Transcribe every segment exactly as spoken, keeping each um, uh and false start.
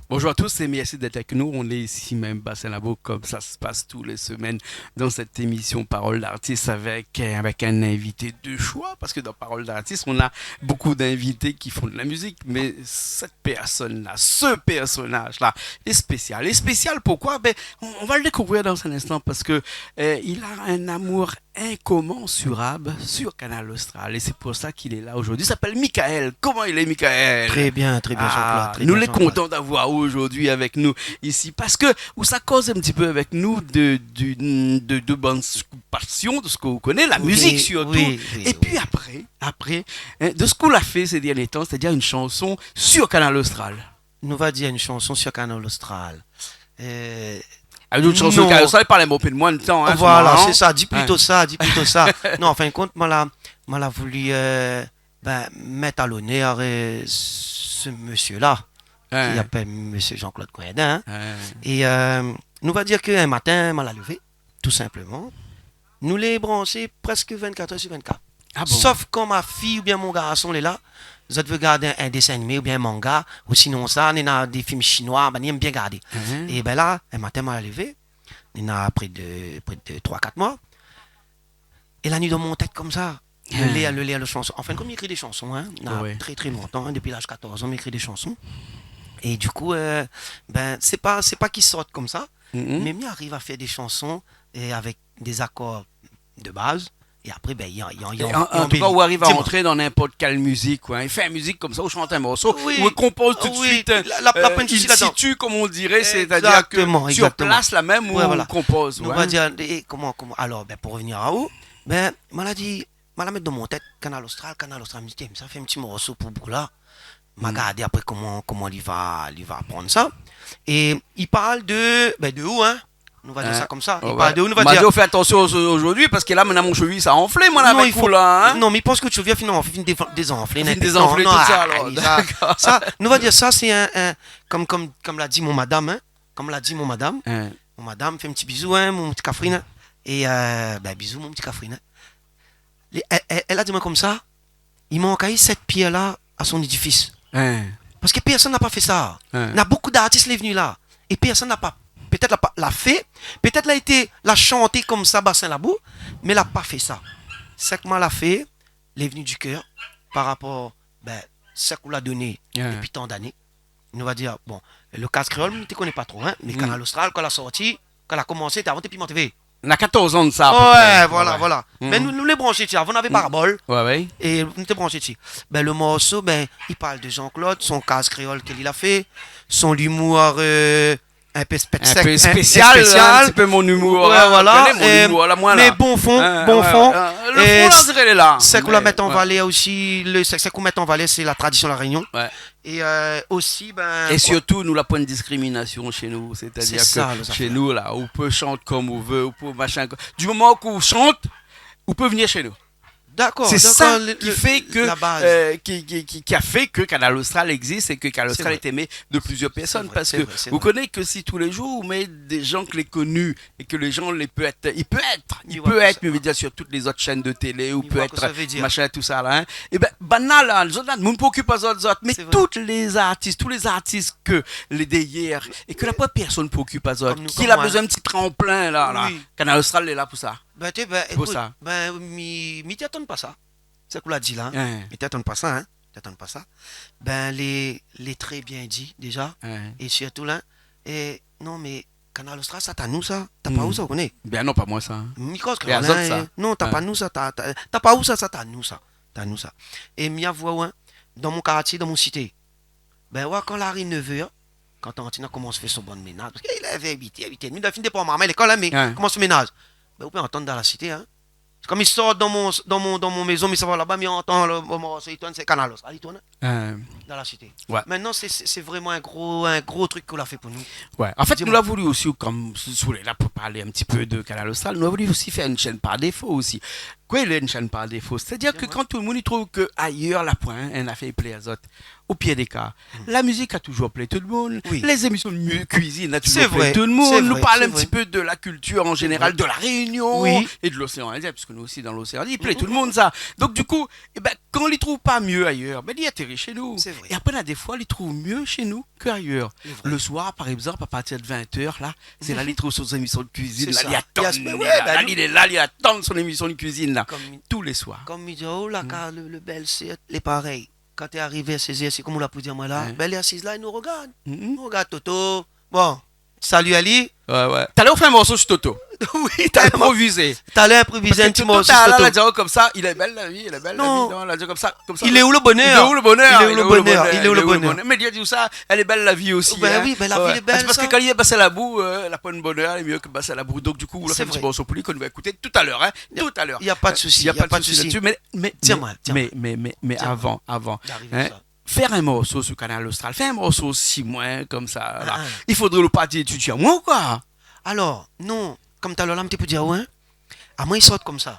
Bonjour à tous et merci d'être avec nous. On est ici même, Bassin Labo, comme ça se passe tous les semaines dans cette émission Parole d'artiste avec, euh, avec un invité de choix, parce que dans Parole d'artiste, on a beaucoup d'invités qui font de la musique, mais cette personne-là, ce personnage-là, est spécial. Est spécial pourquoi ? Ben, on, on va le découvrir dans un instant, parce que, euh, il a un amour incommensurable sur Kanal Austral, et c'est pour ça qu'il est là aujourd'hui. Il s'appelle Michael. Koman i lé, Michael ? Très bien, très bien, Jean-Claude, très bien, Jean-Claude. Ah, nou lé kontan d'avoir aou aujourd'hui avec nous ici, parce que ou sa koz un petit peu avec nous de, du, de, de bann pasion, de ce que vous connaissez, la musique surtout. Oui, oui, oui. Et puis après, après, hein, de ce qu'on a fait ces derniers temps, c'est-à-dire une chanson sur Kanal Austral. Nou va dir une chanson sur Kanal Austral. Euh, ah, une chanson sur Kanal Austral, parl in pé de moin, hein. Voilà, c'est ça, di plito sa, di plito sa. Non, en fin de compte, moin la, moin la voulu, euh, ben, mèt à l'honneur, euh, ce monsieur-là, ki apèl monsieur Jean-Claude Coindin, hein. Et, euh, nou va dir ke in matin, moin la lévé, tout simplement. Nou lé branché prèsk vingt-quatre heures sur vingt-quatre. Ah bon ? Sof kan ma fiy oubien mon garson lé la, zot i vé gard in, in désin animé oubien in manga, ou sinon sa, néna dé film shinoi, ben, i èm bien gardé. Mhm. É ben la, in matin, moin la lévé, néna pré de, pré de troi, kat moi. É la ni dan mon tèt konmsa, le lèr, le lèr, le shanson. An fin de kont, mi ékri dé shanson, hein, na trè, trè lontan, hein, dopi laz katòrz an, mi ékri dé shanson. É du kou, euh, ben, sé pa, sé pa ki sort konmsa, mé mi ariv a fèr dé shanson é avèk dé zakor de baz. É apré, ben, i an, i an, i an, an tou ka, ou ariv a rantré dan ninport kèl mizik, koi. I fé in mizik konmsa, ou shant in morso, ou konpoz tout de suit, in, la, la, la, euh, in situ, comme on dirait, c'est-à-dire que sur place, là même, ou konpoz, ouais. Nou va dir, é, é, koman, koman, alor, ben, pou revnir a ou, ben, moin la di, moin la mèt dan mon tèt, Kanal Austral, Kanal Austral, mi di, tiens, sa fé in ti morso pou boug-la. Ma gardé apré koman, koman li va, li va pran sa. É i parl de, ben, de ou, hein. Nou va dir sa konmsa. I parl de ou, nou va dir. Ma di aou fé atansion o-, aujourd'hui, parske la, moin na mon sheviy sa anflé, moin la, avèk ou la, hein. Non, mé mi pans ke sheviy la fine anflé, fine dézan-, dézanflé, non, tout sa, alor. Dakor. Sa, nou va dir sa, sé in, in, konm, konm, konm la di mon madam, hein. Konm la di mon madam. Mon madam, fé in ti bizou, hein, mon ti kafrine, hein. É, euh, ben, bizou, mon ti kafrine, hein. Li, èl, èl, èl la di amoin konmsa, i mank ali sèt pièr la a son édifis. Hein. Parske pèrsone la pa fé sa. Hein. Na bonpé d'artis lé vni la. É pèrsone la pa, pétèt la pa, la fé, pétèt la été, la shanté konmsa, Bassin Labo, mé la pa fé sa. Sak moin la fé, lé vni du kèr, par rapor, ben, sak ou la doné dopi tan d'ané. Nou va dir, bon, le Kaz Kréol, mi té koné pa tro, hein, mé Kanal Austral, kan la sorti, kan la komansé, té avan té Piment TV. Na katòrz an de sa, a pé pré. Ouais, voilà, voilà. Mé nou, nou lé branché dsi, avan navé Parabole. Ouais, ouais. É nou té branché dsi. Ben, le morso, ben, i parl de Jean-Claude, son Kaz Kréol ke li la fé, son limour, euh, in pé spé-, in pé spésial, in ti pé mon imour, hein, voilà. Ou koné mon imour, la, moin, la. Mé bon fon, bon fon. Le fon, la, é sé la. Sak ou la mèt an valèr osi, le, sak, sak ou mèt an valèr, sé la tradision La Rényon. Ouais. É, euh, osi, ben, é koi. Sirtou, nou la poin diskriminasion shé nou. Sétadir ke shé nou, la, ou pé shant konm ou vé, ou pé machin, du moman ke ou shant, ou pé vnir shé nou. Dakor, dakor. Sé sa ki fé ke, euh, ki, ki, ki, ki la fé ke Kanal Austral égzis é ke Kanal Austral lé èmé de plizièr pèrsone. Sé vré, sé vré, sé vré. Parske ou koné ke si tou lé jour ou mèt dé jan ke lé koni é ke lé jan lé pé èt, i pé èt, i pé èt, mé mi vé dir, sur tout lé zot shèn de télé, ou pé èt, machin, tout sa la, hein. É ben, bann la, la, zot la, moun pé okip azot, zot, mé tout lé zartis, tout lé zartis ke lé dèrièr, é ke la poin pèrsone pé okip azot, ki la bezoin in ti tranplin, la, la. Kanal Austral lé la pou sa. Ben, té, ben, ékout, ben, mi, mi té atann pa sa. Sak ou la di la, hein. Mi té atann pa sa, hein. Mi té atann pa sa. Ben, lé, lé trè bien di, déza. Hein. É sirtou la, é, non, mé Kanal Austral, sa ta nou sa. Ta pa ou sa, ou koné. Ben non, pa moin sa, hein. Mi koz ke la, sa. Non, ta pa nou sa, ta, ta, ta pa ou sa, sa ta nou sa. Ta nou sa. É mi avoué aou, hein, dan mon kartié, dan mon sité, ben, ouais, kan la ariv nèv èr, kan tantine la komans fé son bann ménaz, parske lé vèr uit èr, uit èr é dmi, la fine dépar marmay lékol, hein, mé komans ménaz. Ben, ou pé antann dan la sité, hein. Sé konm mi sort dan mon, dan mon, dan mon mézon, mi sava laba, mi antann le, le morso i tourn, sé Kanal Austral i tourn, hein. Dan la sité. Ouais. Mintnan, sé, sé, sé vréman in gro, in gro trik ke ou la fé pou nou. Ouais. An fèt, nou la voulu osi, konm, si, si ou lé la pou parl in ti pé de Kanal Austral, nou la voulu osi fé in shèn par défo osi. Oui, lé in shèn par défo. Sétadir ke kan tout le moun i trouv ke ayèr la poin in afèr i plé azot, o pir dé ka, la mizik la toujour plé tout le moun, lé zémisyon de mu-, kuizine la toujour plé tout le moun. Nou parl in ti pé de la kiltir an zénéral de La Rényon é de l'Océan Indien, puiske nou osi dan l'Océan Indien, i plé tout le moun sa. Donk, du kou, ében, kan li trouv pa myé ayèr, ben, li atéri shé nou. É apré, na défoi, li trouv myé shé nou ke ayèr. Le soir, par égzanp, a partir de vin èr la, sé la li trouv son zémisyon de kuizine la, li atann, li lé la, li atann son émisyon de kuizine la, tou lé soir. Kom mi di aou la, kar le, le bèl-sèr, lé parèy. Kan té arivé a sèz èr, sé kom ou la pou dir amoin la, ben, li asiz la, li nou rogard. Nou rogard Toto. Bon, sali ali. Talèr ou fé in morso su Toto. Oui, talèr. Inprovizé. Talèr inprovizé in ti morso su Toto. Parske Toto la, la di aou komsa, il est belle la vie, il est belle la vie. Non, la di aou komsa, komsa. Il est où le bonheur ? Il est où le bonheur ? Il est où le bonheur ? Il est où le bonheur ? Mé li la di aou sa, elle est belle la vie aussi, hein. Ben oui, ben la vi lé bèl, sa. Sé parske kan li lé bas a la bou, la poin bonèr lé myé ke bas a la bou. Donk, du kou, ou la fé in ti morso pou li ke nou va ékout talèr, hein. Talèr. Na pa de sousi, na pa de sousi la-dsi. Mé, mé, mé avan, avan, fé in morso su Kanal Austral, fé in morso si moin, komsa la. I fodré ou parti étidié amoin ou koi ? Alor, non, kom talèr la, mi té pou dir aou, hein. Amoin, i sort komsa.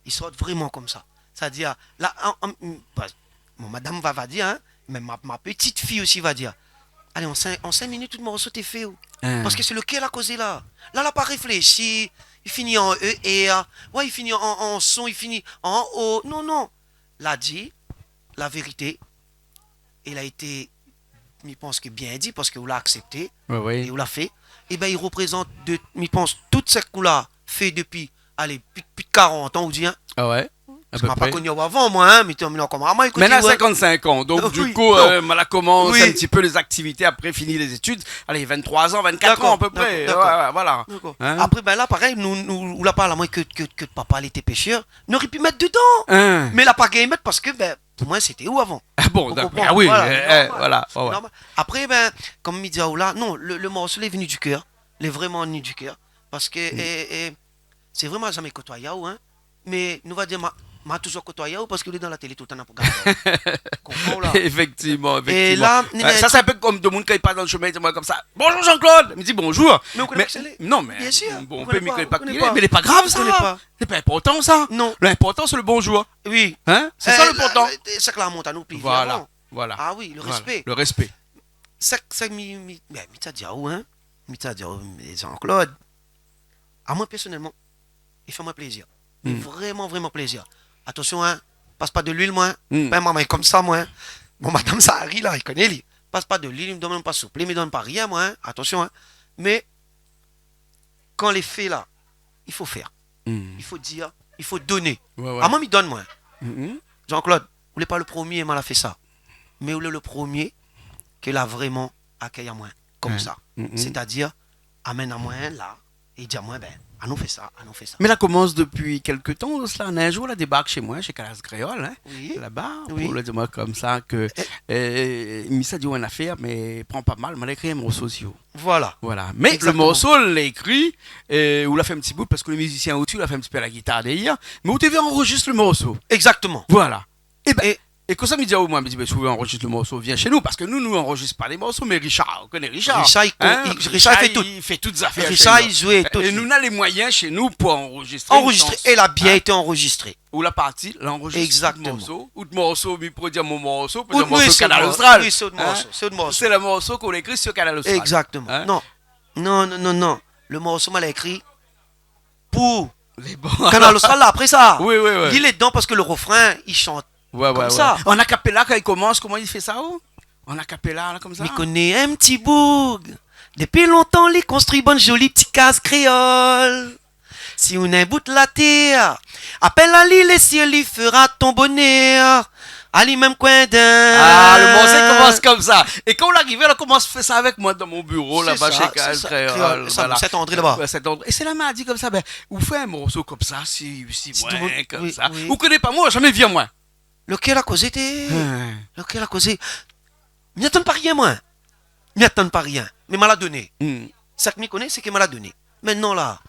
I sort vréman komsa. Sétadir, la, an, an, ba, mon madam va, va dir, hein, mé ma, ma petite fille aussi va dir. Alé, an sink, an sink minit, tout morso té fé, ou. Parske sé le kèr la kozé la. La, la pa réfléshi, i fini an E R, ouais, i fini an, an son, i fini an O. Non, non. La di la vérité. É la été, mi pans ke bien di, parske ou la aksèpté, é ou la fé. Ében, i reprézant de, mi pans, tout sak ou la fé dopi, alé, plis, plis de karant an, ou di, hein. Ah ouais. Parske ma pa koni aou avan, moin, hein, mi té, mi lé ankor, ah, moin, ékout, moin. Mintnan, sinkant-sink an, donk, du kou, ma la komans in ti pé lé zaktivité, apré fini lé zétid. Alé, vin-troi an, vin-kat an, a pé pré. Dakor, dakor. Ouais, ouais, voilà. Dakor. Hein ? Apré, ben la, parèy, nou, nou, ou la parl amoin ke, ke, ke papa li té péshèr. Noré pi mèt dedan. Hein. Mé la pa gingn mèt parske, ben, pou moin, sété ou avan. Ah bon, dakor. Ou konpran ? Ah oui, voilà, euh, euh, normal. Voilà, ouais, ouais. Normal. Apré, ben, kom mi di aou la, non, le, le morso, li lé vni du kèr. Li lé vréman vni du kèr. Parske, é, é, sé vré, ma zamé kotoiy aou, hein. Mé nou va dir, ma, ma toujour kotoiy aou parske ou lé dan la télé toultan, na pou gard aou. Konpran la ? Éfèktivman, éfèktivman. É la, sa, sé in pé kom demoun kan i pas dan le shemin, i di amoin komsa, « Bonjour Jean-Claude ! » Mi di, « Bonjour. » Mé ou koné pa kisa lé ? Non, mé bien sir, bon, ou koné pa, mi koné pa kisa lé, mé lé pa grav sa. Ou koné pa. Lé pa inportan sa. Non. Linportan sé le bonjour. Oui. Hein ? Sé sa linportan. La, sak la mont anou pi avan. Voilà, voilà. Ah oui, le respé. Le respé. Sak, sak mi, mi, ben, mi té di aou, hein. Mi té di aou, mé Jean-Claude, amoin pèrsonèlman, i fé amoin plézir. Vréman, vréman plézir. Atansion, hein, pas pa de luil, moin. Pa in marmay komsa, moin. Mon madam sa i ri la, i koné li. Pas pa de luil, mi donn pa souplé, mi donn pa rien, moin, hein. Atansion, hein. Mé kan lé fé la, i fo fèr. I fo dir, i fo doné. Ouais, ouais. Amoin, mi donn, moin. Jean-Claude, ou lé pa le promié, moin la fé sa. Mé ou lé le promié ke la vréman akèy amoin komsa. Sétadir, amenn amoin la, é di amoin, ben, anou fé sa, anou fé sa. Mé la komans dopi kèk tan, sa, in zour, la débark shé moin, shé Kanal Kréol, hein, laba, pou la di amoin komsa ke, euh, mi sa di aou in afèr, mé pran pa mal, ma la ékri in morso si ou. Voilà. Voilà. Mé le morso, la ékri, euh, ou la fé in ti bout, parske le mizisien osi, ou la fé in ti pé la gitar dèrièr, mé ou té vien anrozistr le morso. Exactement. Voilà. É ben, é konmsa, mi di aou, moin, mi di, ben, si ou vé anrozistr le morso, vien shé nou, parske nou, nou anrozistr pa lé morso, mé Richard, ou koné Richard, Richard, i, i, Richard i fé tout. Richard i fé tout zafèr shé nou. Richard i zoué tout. É nou, nou na lé moiyin shé nou pou anrozistré in shanson. Anrozistré, é la bien été anrozistré. Ou la parti, la anrozistré out morso, out morso, mi pou dir mon morso, pou dir morso Kanal Austral. Oui, sé out morso, sé out morso. Sé le morso k'ou la ékri sur Kanal Austral. Exactement. Non. Non, non, non, non. Le morso, moin la ékri pou Kanal Austral la, apré sa. Oui, oui, oui. Li lé dedan parske le refrain, i shant komsa. Ouais, ouais. An a cappella, kan i komans, koman i fé sa, ou ? An a cappella, la, komsa ? Mi koné in ti boug. Dopi lontan, li konstrui bann zoli ti kaz kréol. Si ou néna in bout la tèr, apèl ali, lé sièl i fera ton bonèr. Ali mèm koin d'in. Ah, le morso i komans komsa. É kan ou la arivé, la komans fé sa avèk moin dan mon biro, laba, shé Kanal Kréol. Sé sa, sé sa. Voilà. Sint-André, laba. Ouais, Sint-André. É sé la ma di komsa, ben, ou fé in morso komsa, si, si moin, komsa. Oui, oui. Ou koné pa moin, zamé vi amoin. Lekel la kozé té ? Hein. Lekel la kozé ? Mi atann pa rien, moin. Mi atann pa rien. Mé ma la doné. Hmm. Sak mi koné, sé ke ma la doné. Mintnan la,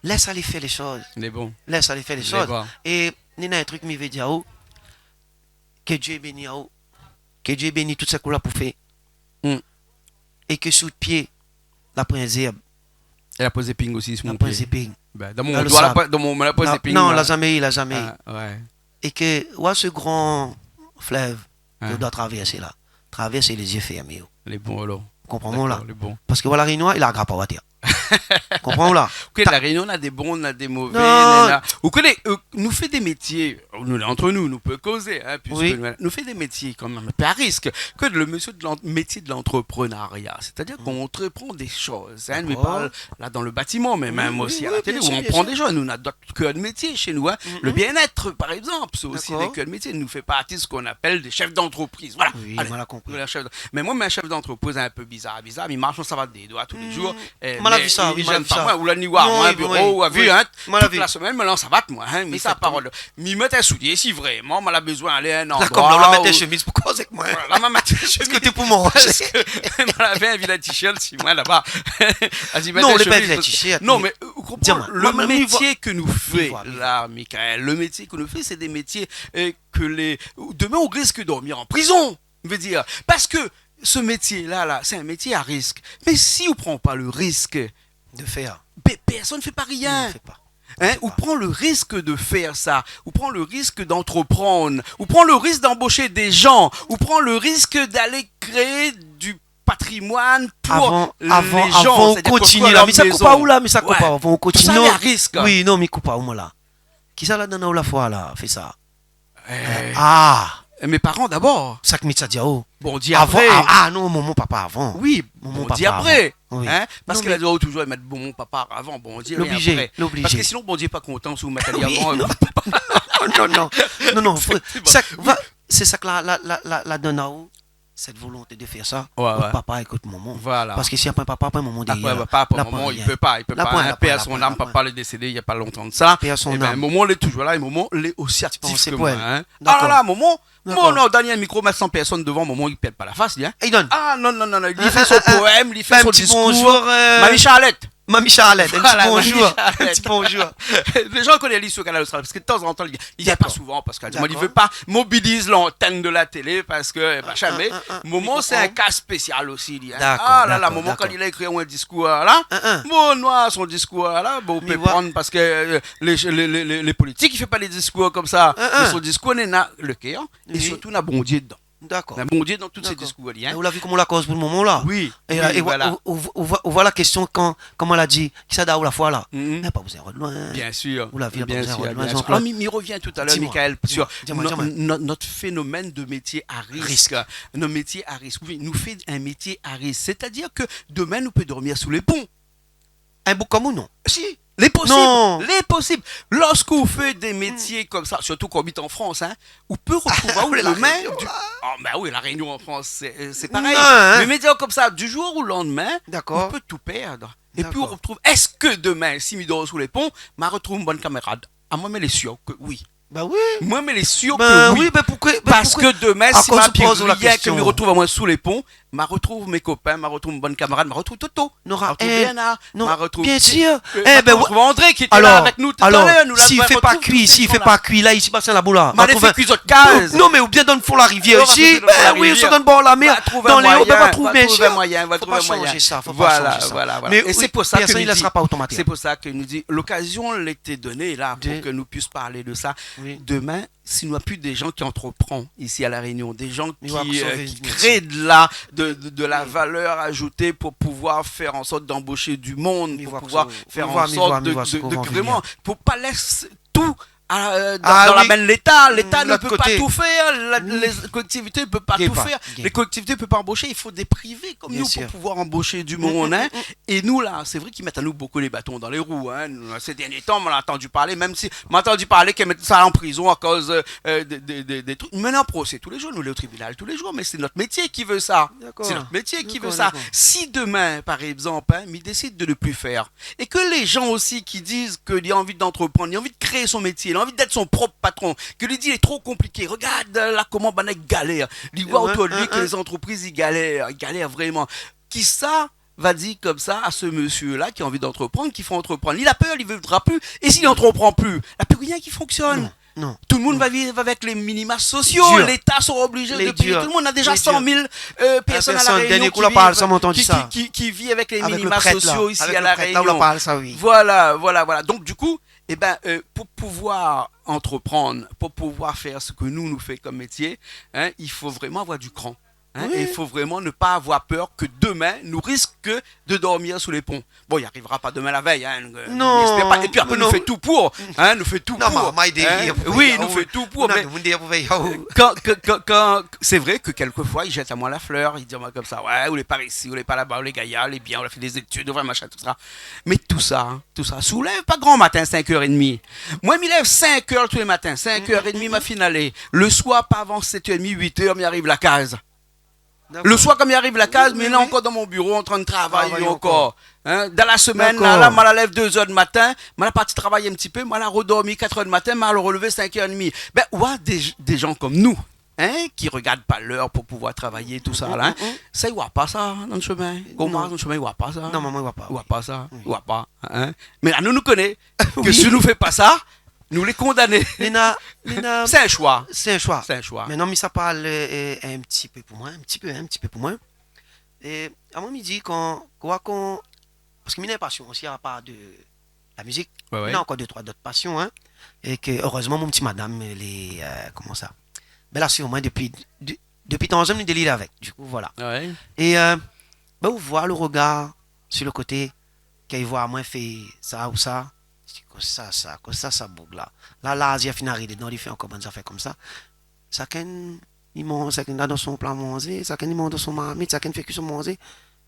lès alé fé lé shoz. Lé bon. Lès alé fé lé shoz. Lé bon. É néna in trik mi vé dir aou, ke Dié béni aou. Ke Dié béni tout sak ou la pou fé. Hmm. É ke sou out pié, la pran zèrb. É la poz zéping osi, sou mon pié. La poz zéping. Bin, dan mon doi, la pa, dan mon, la pa zéping, non, la zamé, la zamé. Ah, ouais. É ke, oua, se gran flev ke ou doi travèrsé la, travèrs lé zié fèrmé, oh. Lé bon, alor. Konpran amoin la. Dakor, lé bon. Parske, oua, La Rényon, i la grap pa atèr. Konpran amoin la. Ke La Rényon, na dé bon, na dé mové, non, na, na. Ou koné, euh, nou fé dé métié, nou, ant nou, nou pé kozé, hein, puiske nou, nou fé dé métié kan mèm in pé a risk. Ke le métié de l'an-, métié de l'entrepreneuriat, sétadir k'on antrepran dé shoz, hein, nou parl la dan le batiman, mé mèm osi a la télé, ou anpran dé shoz. Nou, na dot kèr de métié shé nou, hein. Le bien-être, par exemple, sé osi dé kèr de métié. Nou fé parti de sak i apèl dé chef d'entreprise. Voilà. Alé. Oui, moin la konpri. Voilà, chef de-, mé moin, mé chef d'entreprise in pé bizar, bizar, mi marsh an savat dé doi tou lé zour. Moin la vi sa, oui, moin la vi sa. Ou la ni oir, moin, biro, ou la vi, hein, tout la semèn, moin la an savat, moin, hein, mi sa parol. Mi mèt in soulié, si vréman moin la bezoin alé in landroi, dakor, mé ou la mèt in shemiz pou koz avèk moin. Voilà, la, moin la mèt in shemiz. Èske té pou moin ? Parske moin lavé anvi la t-shirt, si moin, laba. Vas-y, mèt in shemiz. Non, lé pa la t-shirt, non, mé, euh, ou konpran, le métié ke nou fé la, Michael, le métié ke nou fé, sé dé métié, euh, ke lé, demin, ou risk dormir an prizon. Vé dir, parske se métié-la, la, sé in métié a risk. Mé si ou pran pa le risk de fèr, pèrsone i fé pa rien. Non, i fé pa. Hein, ou pran le risk de fèr sa, ou pran le risk d'antreprann, ou pran le risk d'anbosh dé jan, ou pran le risk d'alé kréé du patrimoine pou lé jan, sétadir konstrui lèr mézon. Avan, avan, avan ou kontinié la, mi sa koup aou la, mi sa koup aou, avan ou kontinié. Tousa lé a risk. Oui, non, mi koup aou, moin la. Kisa la donn aou la foi la fé sa ? Euh, ah. Mé paran dabor. Sak mi sa di aou. Bondié apré. Avan, ah, ah, non, momon, papa avan. Oui, momon, papa avan. Bondié apré. Oui. Hein ? Parske la di aou touzour mèt momon, papa avan, Bondié, rien apré. Lé oblizé, lé oblizé. Parske sinon, Bondié pa kontan si ou mèt ali avan. Oui, non. Non, non, non. Non, non, fo, sé bon. Sak va, sé sak la, la, la, la, la donn aou sèt volonté de fèr sa, ouais, ouais, out papa èk out momon. Voilà. Parske si na poin papa, poin momon dèrièr, la poin rien. Apré, papa, momon, li pé pa, li pé pa, hein, paix à son âme, papa lé désédé na pa lontan de sa. Paix à son âme. Ébin, momon lé touzour la, é momon lé osi aktif ke moin, hein. Dakor. Ah la la, momon, momon, non, Daniel, mikro, mèt san pèrsone dovan, momon, li pèrd pa la fas, li, hein. É li donn. Ah, non, non, non, non, li fé son poèm, li fé son diskour. Fé in ti bonjour, euh, Mamie Charlette. Mamie Charlette, in ti bonjour. Voilà, Mamie Charlette. In ti bonjour. Lé jan i koné ali su Kanal Austral, parske tazantan, li, li vien pa souvan, parske, dakor, li vé pa mobiliz lantèn de la télé, parske, euh, machin, mé momon, sé in ka spésial osi, li, hein. Dakor, dakor. Ah la la, momon, kan li la ékri in diskour la, bon, noir, son diskour la, bon, ou pé pran, parske, euh, lé, lé, lé, lé, lé politik i fé pa dé diskour konmsa. Mé son diskour néna le kèr, é sirtou néna Bondié dedan. Dakor. Mé Bondié dan tout sé diskour, hein. Mé ou la vi koman la koz pou le momon la. Oui, é, oui, é voilà. Ou, ou, ou, ou voi la késtion kan, koman la di, kisa la donn aou la foi la. Mhm. Eh, pa bezoin rod loin. Bien sûr. Ou la vi, pa bezoin rod loin, bien sûr. Jean-Claude. Ah, mi, mi revien talèr, Michael, sur no-, no-, notre phénomène de métier à risque. Risque. Nos métiers à risque. Oui, nou fé in métié a risk. Sétadir ke demin, nou pé dormir sou lé pon. In boug konm ou, non. Si, lé posib, lé posib. Lorsk ou fé dé métié konmsa, sirtou kan ou abit an Frans, hein, ou pé retrouv aou demin du-, ah, bin oui, La Rényon an Frans, sé, sé parèy. Non, hein. Mé métié konmsa, du jour au lendemain, ou pé tout pèrd. Dakor. É pi ou retrouv, èske demin, si mi dor sou lé pon, ma retrouv mon bann kamarad ? Ah, moin, mi lé sir ke oui. Ba oui. Moin, mi lé sir ke oui. Ba oui, bin poukosa, bin poukosa ? Parske demin, si ma pi rien, ke mi retrouv amoin sou lé pon, ma retrouv mon kopin, ma retrouv mon bann kamarad, ma retrouv Toto, ma retrouv Bernard, ma retrouv, bien sir. Eh bin, ma retrouv André ki lété la avèk nou talèr. Alor, si i fé pa kui, si i fé pa kui la, isi, ba, sé la boula. Ma trouv in, non, mé oubien dan le fon la rivièr isi. Bin oui, ou sort dan le bor la mèr, dan lé o, bin, va trouv in moiyin, va trouv in moiyin. Fo pa shanzé sa, fo pa shanzé sa. Voilà, voilà, voilà. Mé oui, pèrsone i lésra pa otomatik. Sé pou sa ke nou di, lokazion lété doné la pou ke nou puisse parl de sa. Oui. Demin, si nou na pi dé jan ki antrepran isi a La Rényon, dé jan ki, euh, ki kré de la, de, de, de la valeur ajoutée pour pouvoir faire en sorte d'embaucher du monde, pour pouvoir faire en sorte de, de, de créer, pou pa lès tout à, euh, dans, dans la main de l'État. L'État ne peut pas tout faire, la, les collectivités ne peuvent pas tout faire. Les collectivités ne peuvent pas embaucher, il faut des privés comme nous pour pouvoir embaucher du monde, hein. É nou la, sé vré ki mèt anou bonpé lé baton dan lé rou, hein. Nou, sé dernié tan, moin la antandi parl, mèm si moin la antandi parl ke mèt sa an prizon akoz, euh, euh, de, de, de, de truk. Mé nou na prosé tou lé jour, nou lé o tribinal tou lé jour, mé sé nout métié ki vé sa. Dakor. Sé nout métié ki vé sa. Dakor, dakor. Si demin, par égzanp, hein, mi désid de ne pli fèr, é ke lé jan osi ki diz ke li la anvi d'antreprann, li la anvi de kréé son métié, li la anvi d'èt son prop patron, ke li di lé tro konpliké, regard, euh, la koman banna i galèr, li voi otour de li ke lé zantrepriz i galèr, i galèr vréman. Kisa va dir konmsa a se mésyé-la ki la anvi d'antreprann, ki fo antreprann. Li la pèr, li voudra pli. É si li antreprann pli, la pi rien ki fonksyone. Non, Non. Tout le monde va vivre avec les minima sociaux. Dur. L'État sera obligé de payer tout le monde. On a déjà cent mille, euh, personnes à La Réunion qui vivent, qui, qui, qui vient avec les minima sociaux ici à La Réunion. Voilà, voilà, voilà. Donc, du coup, eh ben, euh, pour pouvoir entreprendre, pour pouvoir faire ce que nous, nous fait comme métier, hein, il faut vraiment avoir du cran. Hein, et il faut vraiment ne pas avoir peur que demain, nous risque de dormir sous les ponts. Bon, il arrivera pas demain la veille, hein, euh, n'espère pas. Et puis après, nous fait tout pour, hein, nous fait tout pour, hein. Oui, nous fait tout pour, mais quand, quand, quand, quand, c'est vrai que quelquefois, il jette à moi la fleur, il dit à moi comme ça, « Ouais, ou lé par isi, ou lé par laba, ou lé gayar, ou lé bien, ou la fé des études, ou la fé machin, tout ça. » Mais tout ça, hein, tout ça, si ou lèv pa gran matin, cinq heures et demie. Moin, mi lèv cinq heures tous les matins, cinq heures et demie, ma fine alé. Le soir, pa avan sept heures et demie, huit heures, mi ariv la kaz. Le soir, kan mi ariv la kz, mi lé ankor dan mon biro, an trin de travay ankor. Hein, dan la semèn, la, ma la lèv deux heures du matin, ma la parti travay in ti pé, ma la redormi quatre heures du matin, ma la relevé cinq heures et demie. Ben, ou a des, des gens comme nous, hein, qui regardent pas l'heure pour pouvoir travailler, tout ça, là, hein. Ça, i voi pa sa, hein, dan le chemin. Kan ou marsh dan le chemin, i voi pa sa. Non, momon, i voi pa. I voi pa sa, i voi pa, hein. Mais là, nou, nou koné que si nou fé pa sa, nou lé kondané. Sé in shoi. Sé in shoi. Sé in shoi. Mintnan, mi sa parl, euh, in ti pé pou moin, in ti pé, in ti pé pou moin. É amoin, mi di kan, koi, kan, parske mi néna in pasion osi, apar de la mizik. Ouais, ouais. Mi néna ankor dé, troi dot pasion, hein. É ke, erezman, mon ti madam, lé, euh, koman sa, bèl asir moin dopi, de-, dopi tan zèn, mi délire avèk. Du coup, voilà. Ouais. É, euh, ben, ou voi le regar sur le côté, kan i voi amoin fé sa ou sa, i di, « Kosa sa, kosa sa boug la ? » La, la, zot i fine ariv dedan, li fé ankor bann zafèr konmsa. Sakinn i manz, sakinn la dan son pla manzé, sakinn i manz dan son marmit, sakinn i fé kui son manzé,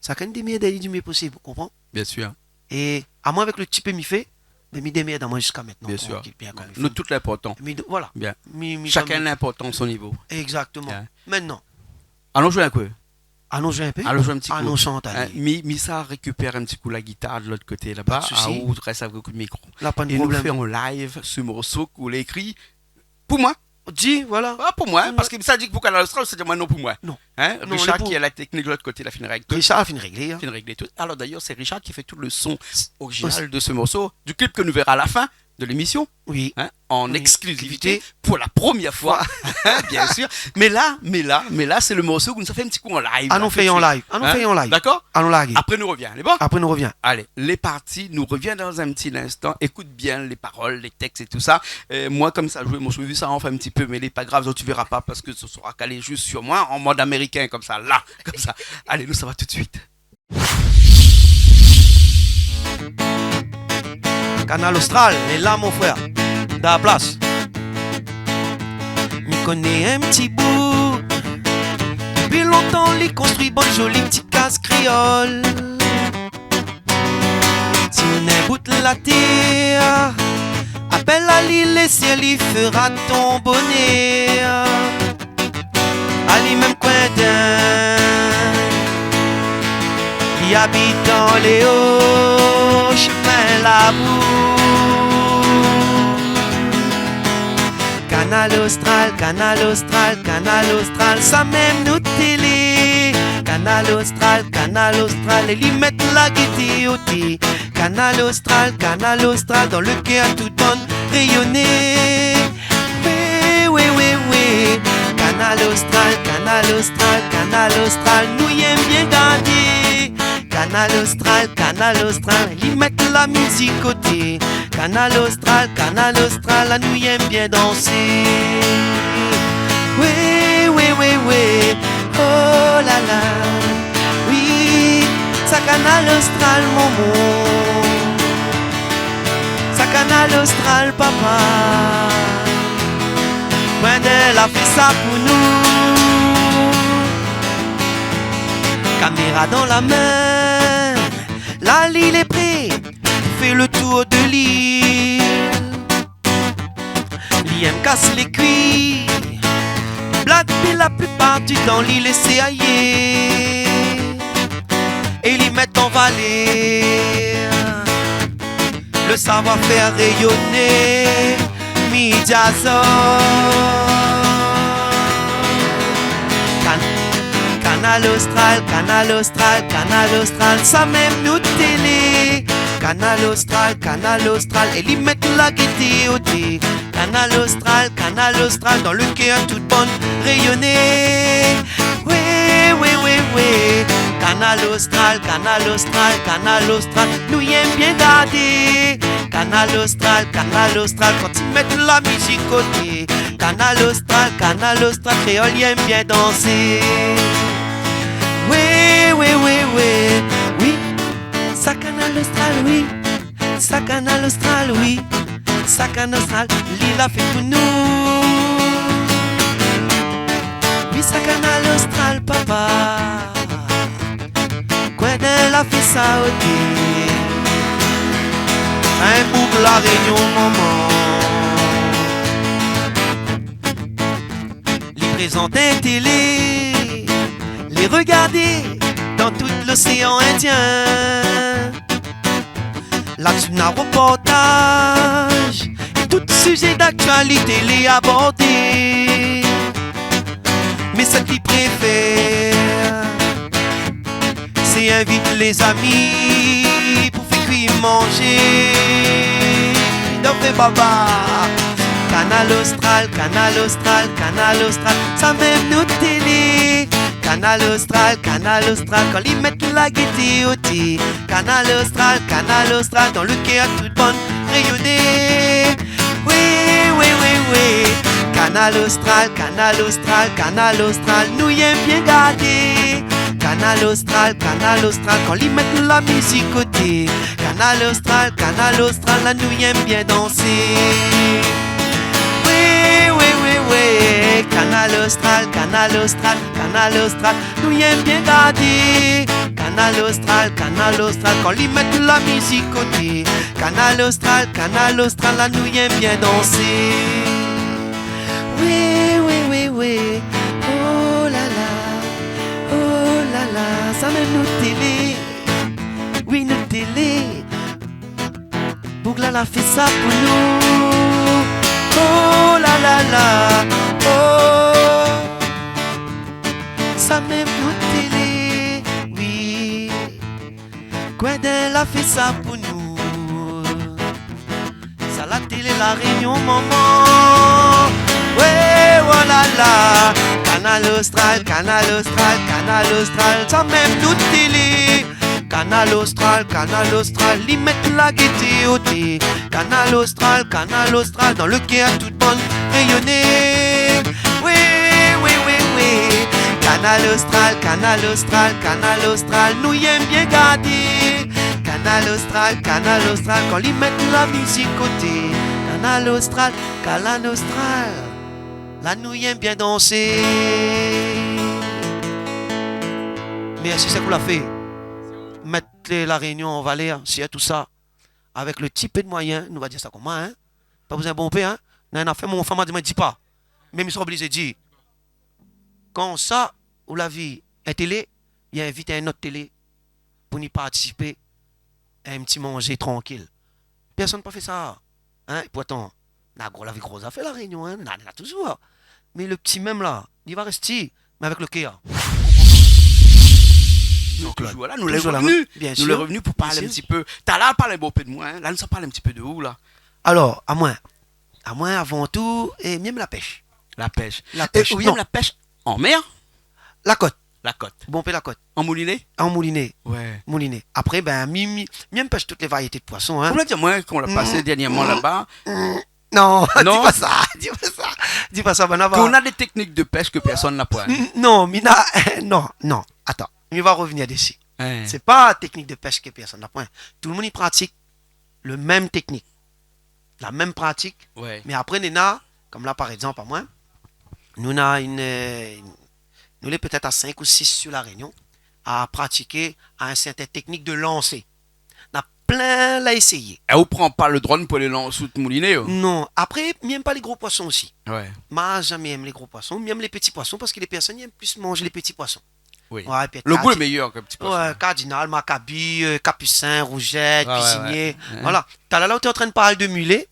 sakinn i démèrd ali du mié posib, ou konpran ? Bien sûr. É amoin, avèk le ti pé mi fé, ben, mi démèrd amoin ziska mintnan, trankil, bien konm i fo. Bien sûr. Ouais. Nou tout lé inportan. Mi, voilà. Bien. Mi, mi, shakinn lé inportan a son nivo. Exactement. Bien. Mintnan, alon zoué in kou. Alon zoué in pé. Alon zoué in ti kou. Alon shant, alé. Hein, mi, mi sa rékipèr in ti kou la gitar de lot koté laba, pa de sousi, aou rès avèk le mikro. La, pa de problèm. É nou fé an live se morso k'ou la ékri pou moin. Di, voilà. Ah, pou moin, parske sa di pou Kanal Austral, sé di moin non pou moin. Non. Hein, non, Richard, pou ki lé a la teknik de lot koté, la fine réglé tout. Richard la fine réglé, hein. Fine réglé tout. Alors d'ailleurs, c'est Richard qui fait tout le son original de ce morceau, du clip que nous verra à la fin de l'émission, hein, en exclusivité, pour la première fois, hein, bien sûr. Mais là, mais là, mais là, c'est le morceau où nous avons fait un petit coup en live, là, tout de suite. Alon fé an live. Alon fé an live. D'accord ? Alon largé. Après, nous revient. Lé bon ? Après, nou revien. Allez, lé parti, nou revien dans un petit instant. Écoute bien les paroles, les textes et tout ça. Euh, moin, konmsa, zoué mon shou, sa, anfin, in ti pé, mé lé pa grav, zot i verra pa parske sa sera calé juste sur moi, en mode américain, konmsa, la, konmsa. Allez, nou sava tout de suite. Kanal Austral lé la, mon frèr. Dan la plas. Mi koné in ti boug. Dopi lontan, li konstrui bann zoli ti kaz kréol. Tien in bout la tèr. Apèl ali, lé sien li fera ton bonèr. Ali minm koin d'Inn, li abit dan lé o shomin Labou. Kanal Austral, Kanal Austral, Kanal Austral, sa minm nout télé. Kanal Austral, Kanal Austral, é li mèt la gété oté. Kanal Austral, Kanal Austral, dan le kèr tout bann réyoné. Wé, wé, wé, wé. Kanal Austral, Kanal Austral, Kanal Austral, nou yèm bien gardé. Kanal Austral, Kanal Austral, li mèt la mizik oté. Kanal Austral, Kanal Austral, la nou yèm bien dansé. Wé, wé, wé, wé. Oh la la. Wi, sa Kanal Austral, momon. Sa Kanal Austral, papa. Moin, Dé la fé sa pou nou. Kaméra dan la min, la li lé pré pou fé le tour de lil. Li yèm kas lé kui, blag, pi la plipar du tan li lé séyé. É li mèt an valèr le savoir-fèr réyoné, Média Zone. Kan-, Kanal Austral, Kanal Austral, Kanal Austral, sa minm nout télé. Kanal Austral, Kanal Austral, é li mèt la gété oté. Kanal Austral, Kanal Austral, dan lo kèr tout bann rényoné. Wé, wé, wé, wé. Kanal Austral, Kanal Austral, Kanal Austral, nou yèm bien gadé. Kanal Austral, Kanal Austral, kan i mèt la mizik oté. Kanal Austral, Kanal Austral, kréol i yèm bien dansé. Wé, wé, wé, wé. Wi, sa Kanal Austral, wi. Sa Kanal Austral, wi. Sa Kanal Austral, li la fé pou nou. Wi, sa Kanal Austral, papa. Kwé dé la fé sa oté. In boug La Rényon, momon. Li prézant in télé, li rogardé dan tout loséan Indien. La tout na reportaj, é tout sizé d'aktialité li abordé. Mé sak li préfèr, sé invit lézami pou fé kui manzé. Donk, fé baba. Kanal Austral, Kanal Austral, Kanal Austral, sa mèm nout télé. Kanal Austral, Kanal Austral, kan li mèt la gété oté. Kanal Austral, Kanal Austral, dan lo kèr tout bann rényoné. Wé, wé, wé, wé. Kanal Austral, Kanal Austral, Kanal Austral, nou yèm bien gadé. Kanal Austral, Kanal Austral, kan li mèt la mizik oté. Kanal Austral, Kanal Austral, la nou yèm bien dansé. Wé, wé, wé, wé. Kanal Austral, Kanal Austral, Kanal Austral, nou yèm bien gadé. Kanal Austral, Kanal Austral, kan li mèt la mizik oté. Kanal Austral, Kanal Austral, la nou yèm bien dansé. Wé, wé, wé, wé. Oh la la, oh la la, sa mèm nout télé. Wi, nout télé. Boug la la fé sa pou nou. Oh la la la, oh. Sa mèm nout télé, wi. Kwé dé la fé sa pou nou. Sa la télé La Rényon, momon. Wé, oh la la. Kanal Austral, Kanal Austral, Kanal Austral, sa mèm nout télé. Kanal Austral, Kanal Austral, li mèt la gété oté. Kanal Austral, Kanal Austral, dan lo kèr tout bann rényoné. Wé, wé, wé, wé. Kanal Austral, Kanal Austral, Kanal Austral, nou yèm bien gadé. Kanal Austral, Kanal Austral, kan li mèt la mizik oté. Kanal Austral, Kanal Austral, la nou yèm bien dansé. Mèrsi sak ou la fé. Mèt La Rényon an valèr, sé tousa. Avèk lo ti pé d'moiyin, nou va dir sa koman, in. Pa bézoin bonpé, in. Néna in afèr, mon fanm la di amoin, di pa. Mé mi sra oblizé dir. Kan sa, ou la vi in télé, li invit in not télé pou ni partisipé a in ti manzé trankil. Pèrsone pa fé sa, in. É pourtan, na gro, la vi gro zafèr La Rényon, in. Na, na touzour. Mé lo ti mèm la, li va rès ti, mé avèk lo kèr. Donk, touzour la, nou lé revni, nou lé revni pou parl in ti pé. Talèr la parl bonpé d'moin, in. La nou sa parl in ti pé de ou la. Alor, amoin, amoin, avan tou, é, mi yèm la pèsh. La pèsh. La pèsh. É ou yèm la pèsh an mèr ? La kot. La kot. Bonpé la kot. An mouliné ? An mouliné. Wé. Mouliné. Apré, bin, mi, mi, mi yèm pèsh tout lé variété de poison, in. Ou la di amoin, kan ou la pasé dèrnièrman laba. Non, di pa sa, di pa sa, di pa sa, banna va. Ou na dé téknik de pèsh ke pèrsone na poin. Non, mi na, non, non, atann, mi va revnir dési. In. Sé pa téknik de pèsh ke pèrsone na poin. Tout lo moun i pratik lo mèm téknik, la mèm pratik. Wé. Mé apré, néna, kom la, par égzanp, amoin, nou na in, eu, in, nou lé pétèt a sink ou sis su La Rényon a pratiké a in sèrtin téknik de lansé. Na plin la éséyé. É ou pran pa lo drone pou alé lans out mouliné, ou ? Non. Apré, mi yèm pa lé gro poison osi. Wé. Ma zamé yèm lé gro poison. Mi yèm lé pti poison parske lé pèrsone i yèm plis manz lé pti poison. Wi. Wé, épi lo gou lé méyèr ke pti poison. Wé, kardinal, makabi, eu, kapisin, rouzèt, kuizinié. Wé, wé. Voilà. Talèr la, ou té antrin parl de milé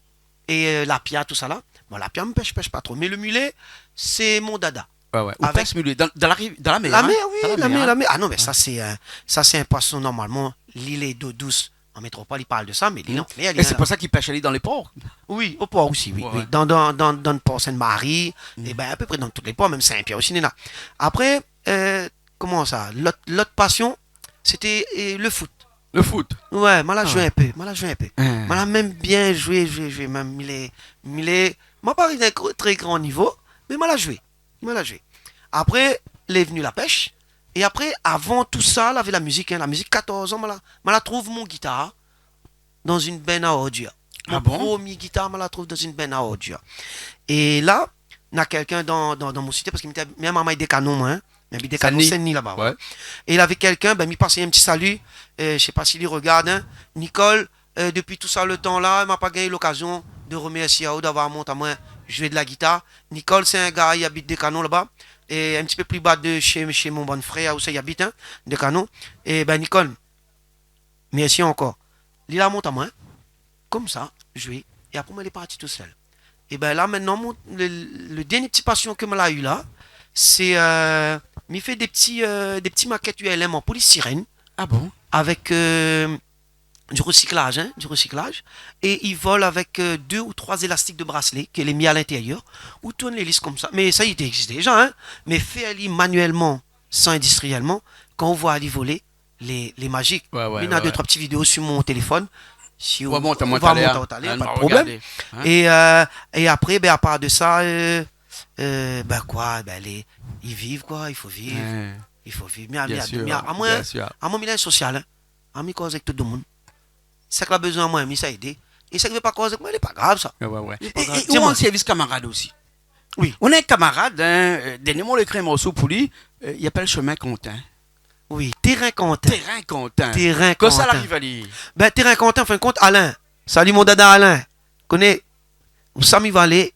é, eu, lapia, tousala. Bon, lapia, mi pèsh, pèsh pa tro. Mé lo milé, sé mon dada. Wé, wé. Ou pèsh milé dan, dan la riv-, dan la mèr, in ? La mèr, wi, dan la mèr, in. La mèr. A non, mé sa, sé, eu, sa, sé in poison, normalman, li lé d'o dous. an métropol, i parl de sa, mé li lé an mèr, li lé la. É sé pou sa k'i pèsh ali dan lé por. Oui, o por osi, oui, oui. Ouais, ouais. Dan, dan, dan, dan le por Sainte-Marie, é bin, a pé pré dan tout lé por, mèm Saint-Pierre osi, néna. Apré, euh, koman sa, lot, lot pasion, sété, euh, le foot. Le foot ? Ouais, ma la zoué in pé, ma la zoué in pé. Ah. Ma la mèm bien zoué, zoué, zoué, mèm, mi lé, mi lé, ma pa ariv a in gro, trè gran nivo, mé ma la zoué. Ma la zoué. Apré, lé vni la pèsh. É apré, avan tousa, lavé la mizik, hein, la mizik, katorz an, ma la, ma la trouv mon gitar dan in bèn a ordir. Ah bon ? Mon promié gitar, ma la trouv dan in bèn a ordir. É la, na kèlkin dan, dan, dan mon sité, parske mi té, mi, momon i abit Dèkanon, moin, hein. Mi abit Dèkanon, Saint-Denis. Saint-Denis laba, ouais. É lavé kèlkin, bin, mi pas in ti sali, euh, mi sé pa si li rogard, hein. Nicole, euh, dopi tout sa, le tan la, ma pa gingn lokazion de remèrsié aou d'avoir mont amoin zoué de la gitar. Nicole, sé in gar i abit Dèkanon laba, é in ti pé pli ba de shé, shé mon bann frèr, ousa i abit, hein, Dèkanon. É bin, Nicole, mèrsi ankor. Li la mont amoin, komsa, zoué. É apré, moin lé parti tousèl. É bin la, mintnan, mon, le, le dernié ti pasion ke moin la u la, sé, euh, mi fé dé ti, euh, dé ti makèt U L M an polistirèn. Ah bon ? Avèk, euh, du rosiklaz, hein, du rosiklaz. É i vol avèk, euh, dé ou troi élastik de braslé ke lé mi a lintérièr. Ou tourn lé lis komsa. Mé sa, i égzis déza, hein. Mé fé ali manuèlman, san industrièlman, kan ou voi ali volé, lé, lé mazik. Ouais, ouais, ouais. Mi na dé, troi ti vidéo si mon téléfone. Si ou, ou va mont amoin talèr, pa de problèm. Hein, nou va rogardé, hein. É, euh, é apré, bin, a par de sa, euh, euh, bin koi, bin, lé, i viv, koi, i fo viv. Ouais. I fo viv. Bien sûr, bien sûr. Mé, mé, amoin, amoin, mi lé sosial, hein. Amoin, mi koz avèk tout domoun. Sak la bezoin amoin, mi sa édé. É sak i vé pa koz avèk moin, lé pa grav, sa. Ouais, ouais, ouais. Lé pa grav. É, é ou rann sèrvis kamarad osi. Oui. Ou néna in kamarad, hein, euh, dernièrman, ou la ékri in morso pou li, euh, i apèl Shomin Kontin. Oui, Terrain Quentin. Terrain Quentin. Terrain Quentin. Kosa la ariv ali ? Bin, Terrain Quentin, an fin de kont, Alain. Sali mon dada Alain. Koné, ousa mi va alé,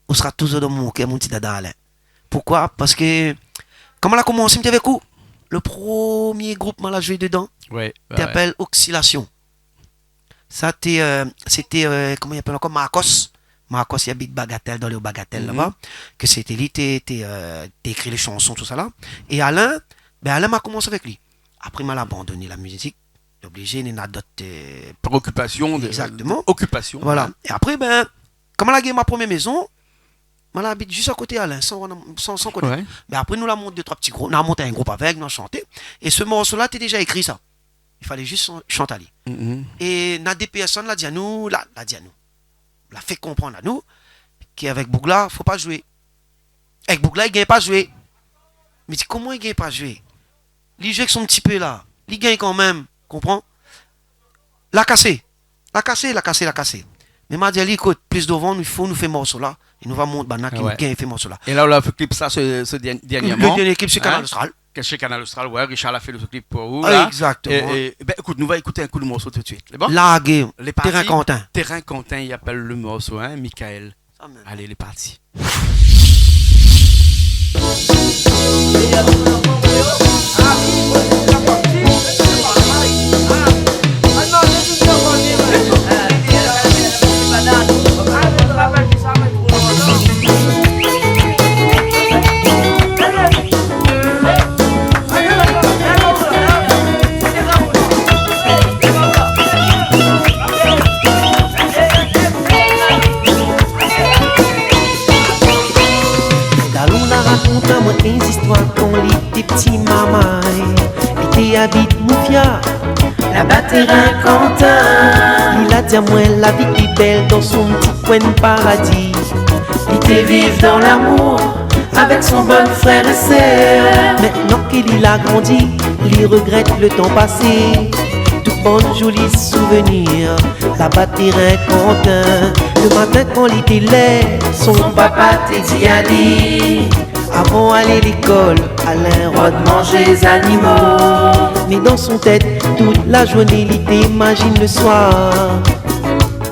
ou sra touzour dan mon kèr, mon ti dada Alain. Poukoi ? Parske, koman la komans, mi té avèk ou ? Le promié group ma la zoué dedan, ouais, té apèl Oscillation. Sa té, euh, sété, euh, koman i apèl ankor, Marcos. Marcos, i abit Bagatelle, dan lé Bagatelle laba. Ke sété li té, té, euh, té ékri lé shanson, tousala. É Alain, bin, Alain, ma komans avèk li. Apré, ma la abandoné la mizik. Oblizé, néna dot, euh, préokipasion de, exactement, de, okipasion, voilà. Hein. É apré, bin, koman la gingn mon promié mézon, ma la abit zis a koté Alain, san, san, san koné. Ouais. Mé apré, nou la mont dé troi ti group, nou la mont in group avèk, nou la shanté. É se morso la té déza ékri, sa. I falé zis shan-, shant ali. Mm. É na dé pèrsone la di anou, la, la di anou, la fé konprann anou ke avèk boug la, fo pa zoué. Avèk boug la, i gingn pa zoué. Mi di, koman i gingn pa zoué ? Li zoué avèk son ti pé la. Li gingn kanmèm, konpran ? La kasé. La kasé, la kasé, la kasé. Mé ma di ali, ékout, plis dovan, nou, fo nou fé morso la. É nou va mont banna ki nou gingn fé morso la. Ah ouais. É la, ou la fé klip sa, se, se dèr-, dernièrman. Le dernié klip, sé Kanal Austral. Hein ? Ke sé Kanal Austral, ouais, Richard la fé le klip pou ou, la. Exactement. É, é, bin, ékout, nou va ékout in kou le morso tout de suite. Sé bon ? Largé. Lé parti. Terrain Quentin. Terrain Quentin, i apèl le morso, hein, Michael. Amen. Alé, lé parti. Dalon la rakont amoin in zistoir kan li té pti, marmay. Li té abit Moufia, laba Terrain Quentin. Li la di amoin, la vi té bèl dan son ti koin paradi. Li té viv dan lamour avèk son bann frèr é sèr. Mintnan ke li la grandi, li rogrèt le tan pasé. Tout bann zoli souvenir, laba Terrain Quentin. Le matin kan li té lèv, son papa té di ali, avan alé lékol, Alain, rod manzé zanimo. Mé dan son tèt, tout la zourné, li té imazine le soir,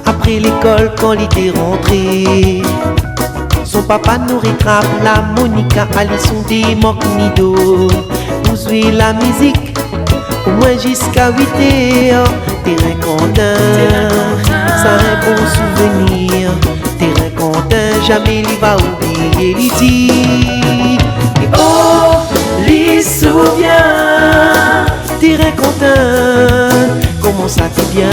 apré lékol, kan li té rantré, son papa nou rétrap larmonika, Alison, dé mark nido, pou zoué la mizik, omoin ziska uit èr. Terrain Quentin, sa in bon souvenir. Terrain Quentin, zamé li va oublié, li di. É oh, li souvien, Terrain Quentin, kan Koman sa té bien.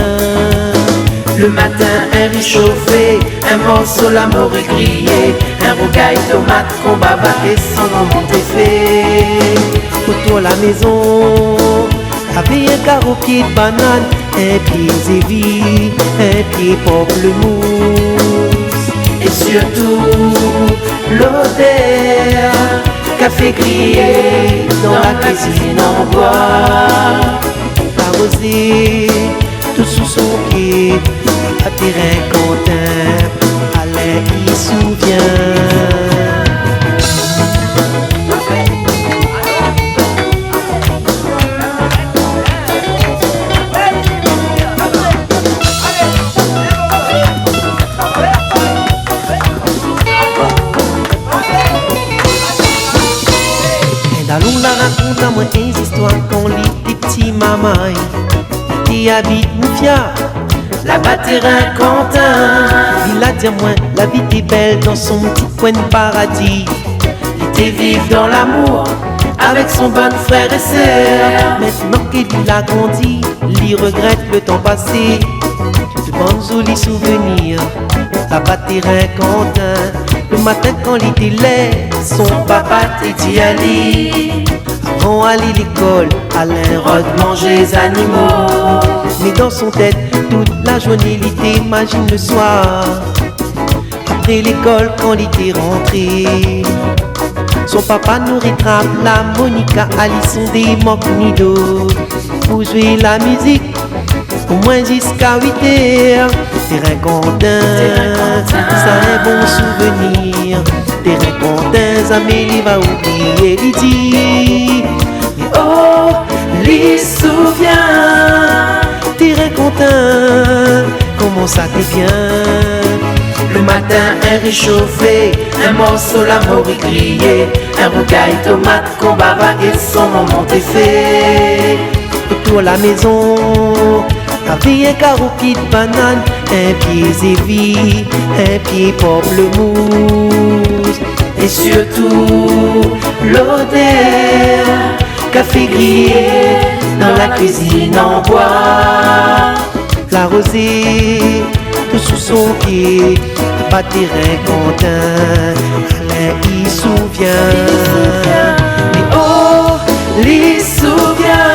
Le matin, in ri shofé, in morso la mori griyé, in rougay tomat, konbava é son momon té fé. Otour la mézon, lavé in karo pié banane, in pié zévi, in pié pamplemousse. É sirtou, lodèr kafé griyé dan la kuizine an boi. La rozé, tout sou son pié, la térin Kantin, Alain i souvien. In dalon la rakont amoin in zistoir kan li té pti, momon té abit Moufia, laba térin Kantin. Li la di amoin, la vi té bèl dan son pti koin paradi. Li té viv dan lamour avèk son bann frèr é sèr. Mintnan ke li la grandi, li regrèt le tan pasé. De bann zoli souvenir, laba térin Kantin. Le matin kan li té lèv, son papa té di ali, avan alé lékol, Alain, rod manzé zanimo. Mé dan son tèt, tout la zourné, li té imazine le soir, apré lékol, kan li té rantré, son papa noré trap larmonika, ali sondé Mok Nido pou zoué la mizik, omoin ziska uitèr. Térin Kantin, térin Kantin, sa in bon souvenir. Térin Kantin, zamé li va oublié, li di. Mé oh, li souvien, térin Kantin, koman sa té bien. Le matin, in ri shofé, in morso la mori griyé, in rougay tomat, konbava é son momon té fé. Otour la mézon, lavé in karo pié banane, in pié zévi, in pié pamplemousse. É sirtou, lodèr kafé griyé dan la kuizine an boi. La rozé, tout sou son pié, laba térin Kantin, Alain i souvien. Mé oh, li souvien,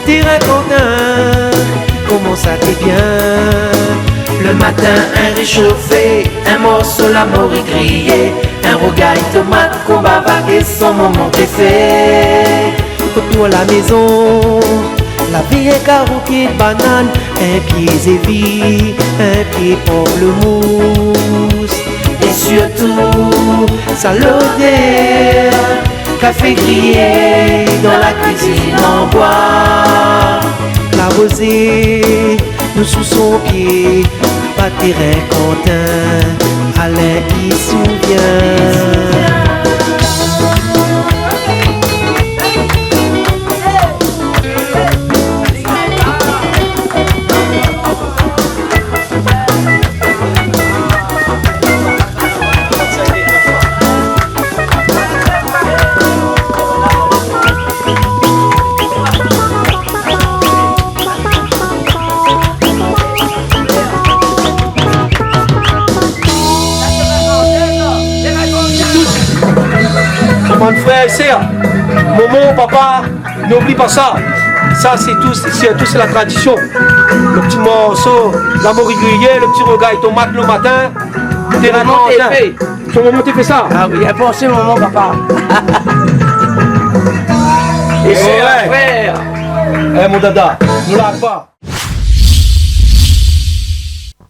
térin Kantin, koman sa té bien. Le matin, in ri shofé, in morso la mori griyé, in rougay tomat, konbava é son momon té fé. Otour la mézon, lavé in karo pié banane, in pié zévi, in pié pamplemousse. É sirtou, sa lodèr kafé griyé dan la kuizine an boi. La rozé, nou sou son pié, laba térin Kantin, Alain i souvien. Mon frèr é sèr, momon, papa, n'oubli pa sa. Sa, sé tout, sé tout, sé la tradision. Le pti morso la mori griyé, le pti rougay tomat le matin. Térin Kantin. Momon té fé. Son momon té fé sa. Ah oui, in bon momon, papa. É sé, ouais, frèr. É, mon dada, nou la pa.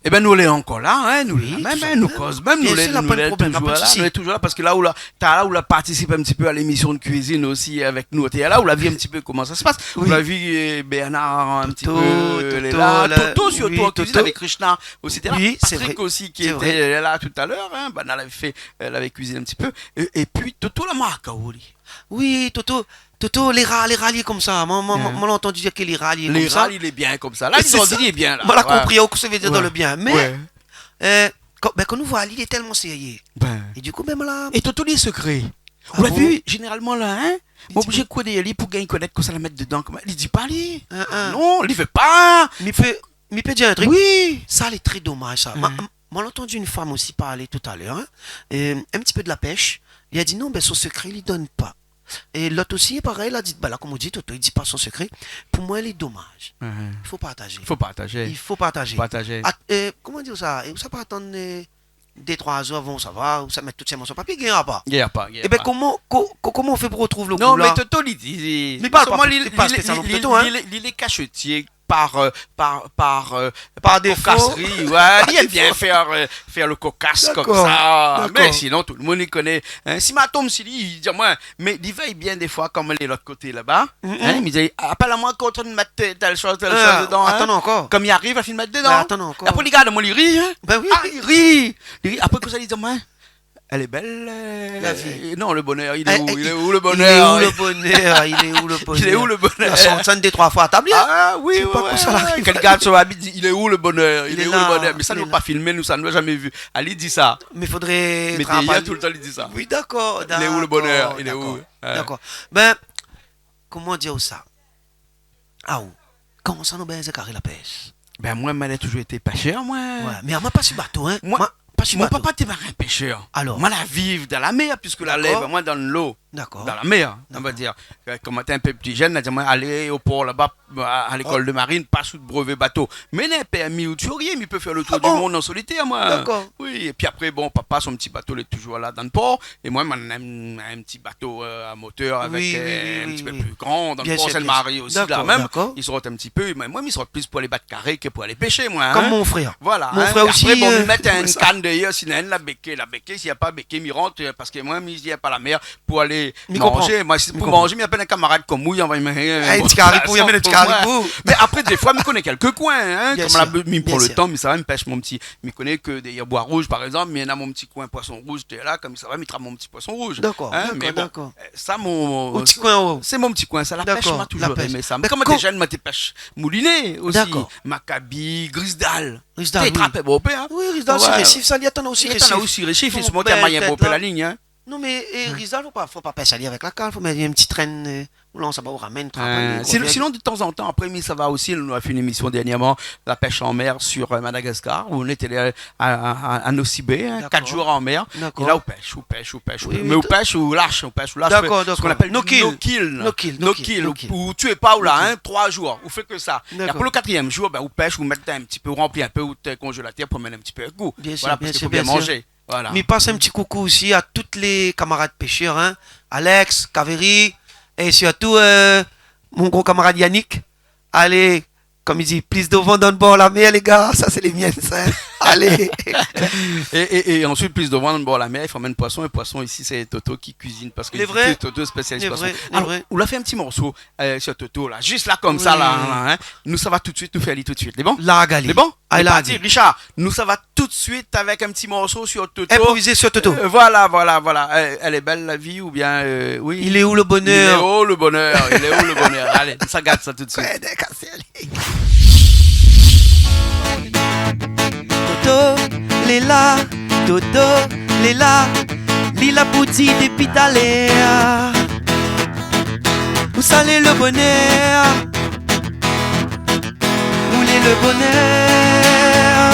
Ében, nou lé ankor la, in, nou lé la mèm, in, nou koz mèm, nou lé, nou lé touzour la, nou lé touzour la, parske la ou la, talèr ou la partisip in pti pé a lémision de kuizine osi avèk nou. Té la ou la vi in pti pé koman sa i spas. Oui. Ou la vi, euh, Bernard in pti pé, Toto, lé la, Toto sirtou, oui, an kuizine Toto. Avèk Krishna osi té la. Oui, sé vré. Patrick osi ki té la talèr, in, banna lavé fé, euh, lavé kuizine in pti pé. É, épi Toto la mark aou li. Oui, Toto, Toto, lé rar, lé rar li lé komsa. Moin, moin, moin, moin la antann dir ke lé rar li lé komsa. Lé rar li lé bien komsa. La, li grandi, li lé bien la. Moin la konpri, ou sa i vé dir dan le bien. Mé, euh, kan, bin, kan nou voi ali, li lé tèlman sérié. Bin. É di kou, bin, moin la... É Toto, li lé sekré. Ah bon ? Ou la vi, zénéralman la, in ? Li di pa. Moin oblizé kour dèrièr li pou gingn konèt kosa la mèt dedan. Koman ? Li di pa, li. In, in. Non, li vé pa. Mi pé, mi pé dir in trik ? Oui. Sa lé tré domaz, sa. In. Ma, moin la antandi in fanm osi parl talèr, in. Euh, in ti pé de la pèsh. Li la di non, bin, son sekré, li donn pa. É lot osi, parèy, la di, ba la, kom ou di, Toto, li di pa son sekré. Pou moin, lé domaz. Mhm. I fo partazé. I fo partazé. I fo partazé. Partazé. At-, euh, koman dir sa ? É ou sa pa atann, euh, dé, troi zour avan, sa va, ou sa mèt tout sa dan son papié, gingn pa. Gingn pa, gingn pa. Ébin, koman, ko-, ko-, koman ou fé pou rotrouv lo kou la ? Non, mé Toto, li di, li, li parl pa, li, li, li lé kashetié par, euh, par, par, euh, par défo. Par kokasri, ouais, li èm bien fèr, euh, fèr lo kokas konmsa. Dakor, dakor. Mé sinon, tout lo moun i koné, in. Si ma tonm si li, li di amoin, mé li vèy bien défoi, kom lé lot koté laba, in, mi di, apèl amoin kan ou la fine mèt tèl shoz, tèl shoz dedan, in. Ah, atann ankor. Kom li ariv, la fine mèt dedan. Mé atann ankor. Apré, li gard amoin, li ri, in. Bin oui. Ah, li ri. Li ri. Apré, kosa li di amoin ? Elle est belle, euh, la vie. Non, le bonheur, il est où, il est où le bonheur ? Eh, il est où le bonheur ? Il est où le bonheur ? Il est où le bonheur ? La sort sa dé, troi foi a tab, in. Ah oui, ouais, ouais. Kan li gard son abit, li di, il est où le bonheur ? Il est où le bonheur ? Li lé la, li lé la. Mé sa, nou la pa filmé, nou, sa, nou la zamé vi. Ali di sa. Mé fodré travay. Mé dèrièr, tout lo tan, li di sa. Oui, dakor, dakor, dakor. Il est où le bonheur ? Il est où ? Ouais. Dakor. Bin, koman dir sa ? Ah, ou, koman sa, nou, bin, Zacharie Lapèsh ? Bin, moin, moin la touzour été pèshèr, moin. Ouais, mé moin pa si bato, in. Moin, moin pa si bato. Mon papa té marin pèshèr. Alor ? Moin la viv dan la mèr, piske la lèv amoin dan lo. Dakor. Dan la mèr, on va dir. Dakor. Euh, kom moin té in pé pli jenn, la di amoin, alé o por laba, a, a lékol de marine, pas out brevé bato. Mé néna pèrmi ou ti rien, mi pé fèr lo tour du mond an solitèr, moin. Ah bon ? Dakor. Oui, épi apré, bon, papa, son ti bato, lé touzour la dan lo por. É moin, moin néna in, in ti bato, euh, a motèr avèk, euh, in ti pé pli gran, dan lo por Sint-Mari osi, la mèm. Oui, oui, oui, oui. Bien sir, bien sir. Dakor, dakor. I sort in ti pé, mé moin, mi sort plis pou alé bat karé ke pou alé pèshé, moin, in. Kom mon frèr. Voilà, in. Mon frèr osi, euh, sé sa. Épi apré, bon, mi mèt in kann dèrièr, si néna la béké, la béké, si la pa béké, mi rant, euh, parske moin, mi di, la pa la mèr pou alé manzé. Mi konpran. Moin, si pou manzé, mi apèl in kamarad kom ou, li anvoy in, in, in ti kari pou, li amèn in ti kari pou moin. Mé apré, défoi, mi koné kèlk koin, in, kom la, mi pran lo tan, mi sava, mi pèsh mon ti Mi koné ke dèrièr Bois Rouge, par égzanp, mi néna mon ti koin poison rouz, té la, kom sa va, mi trap mon ti poison rouz. Dakor, dakor. In, mé bon, euh, sa, mon, out ti koin, sé mon ti koin, sa, la pèsh, ma touzour èmé sa. Dakor, la pèsh. Mé kom moin té jenn, moin té pèsh mouliné osi. Dakor. Makabi, Grizdal. Grizdal, oui. Té trap bonpé, in. Oui, Grizdal, sé Résif, sa, li atann osi Résif. Li atann osi Résif, li sort a Mayen bonpé la lign, in. Non, mé, é, Rizal, fo pa, fo pa pèsh ali avèk la kal, fo mèt in ti trenn, euh, ou lans laba, ou ramèn, trap, euh, sinon, de tan zan tan, apré, mi sava osi, nou la fé in émision dèrnièrman, la pèsh an mèr sur, euh, Madagascar, ou nou té alé a, a, a, a Nosy Be, in, kat zour an mèr. Dakor. É la, ou pèsh, ou pèsh, ou pèsh, ou pèsh. Oui, mé ou pèsh, ou lash, ou pèsh, ou lash, dakor, dakor. Sak i apèl no kill. No kill, no kill, no kill. Ou tué pa, ou la, in, troi zour, ou fé ke sa. Dakor. É apré, lo katrièm zour, bin, ou pèsh, ou mèt in ti pé, ou ranpli in pé out konzélatèr pou amenn in ti pé gou. Bien sir, bien sir, bien sir. Voilà, parske fo bien manzé. Voilà. Mi pas in ti koukou osi a tout lé kamarad pèshèr, in. Alex, Kaveri, é sirtou, euh, mon gro kamarad Yannick. Alé, kom i di, plis dovan dan lo bor la mèr, lé gar, sa sé lé mienn, sa, in. Alé. É, é, é ansuit, plis dovan dan lo bor la mèr, i fo amenn poison, é poison isi, sé Toto ki kuizine, parske Toto lé spésialis poison. Lé vré, lé vré. Alor, ou la fé in ti morso, euh, sur Toto, la, zis la, konmsa, la, la, in. Nou sava tout suit, nou fé ali tout suit. Lé bon ? Larg ali. Lé bon ? Alé, larg ali. Richard, nou sava tout suit avèk in ti morso sur Toto. Inprovizé sur Toto. Euh, voilà, voilà, voilà. Euh, Elle est belle la vie oubien, euh, oui. Il est où le bonheur ? Il est où le bonheur ? Il est où le bonheur ? Alé, sa gard sa tout suit. Ouais, dakor, sé ali. Toto lé la, Toto lé la, li la pou di dépi talèr. Ousa lé lo bonèr ? Ou lé lo bonèr ?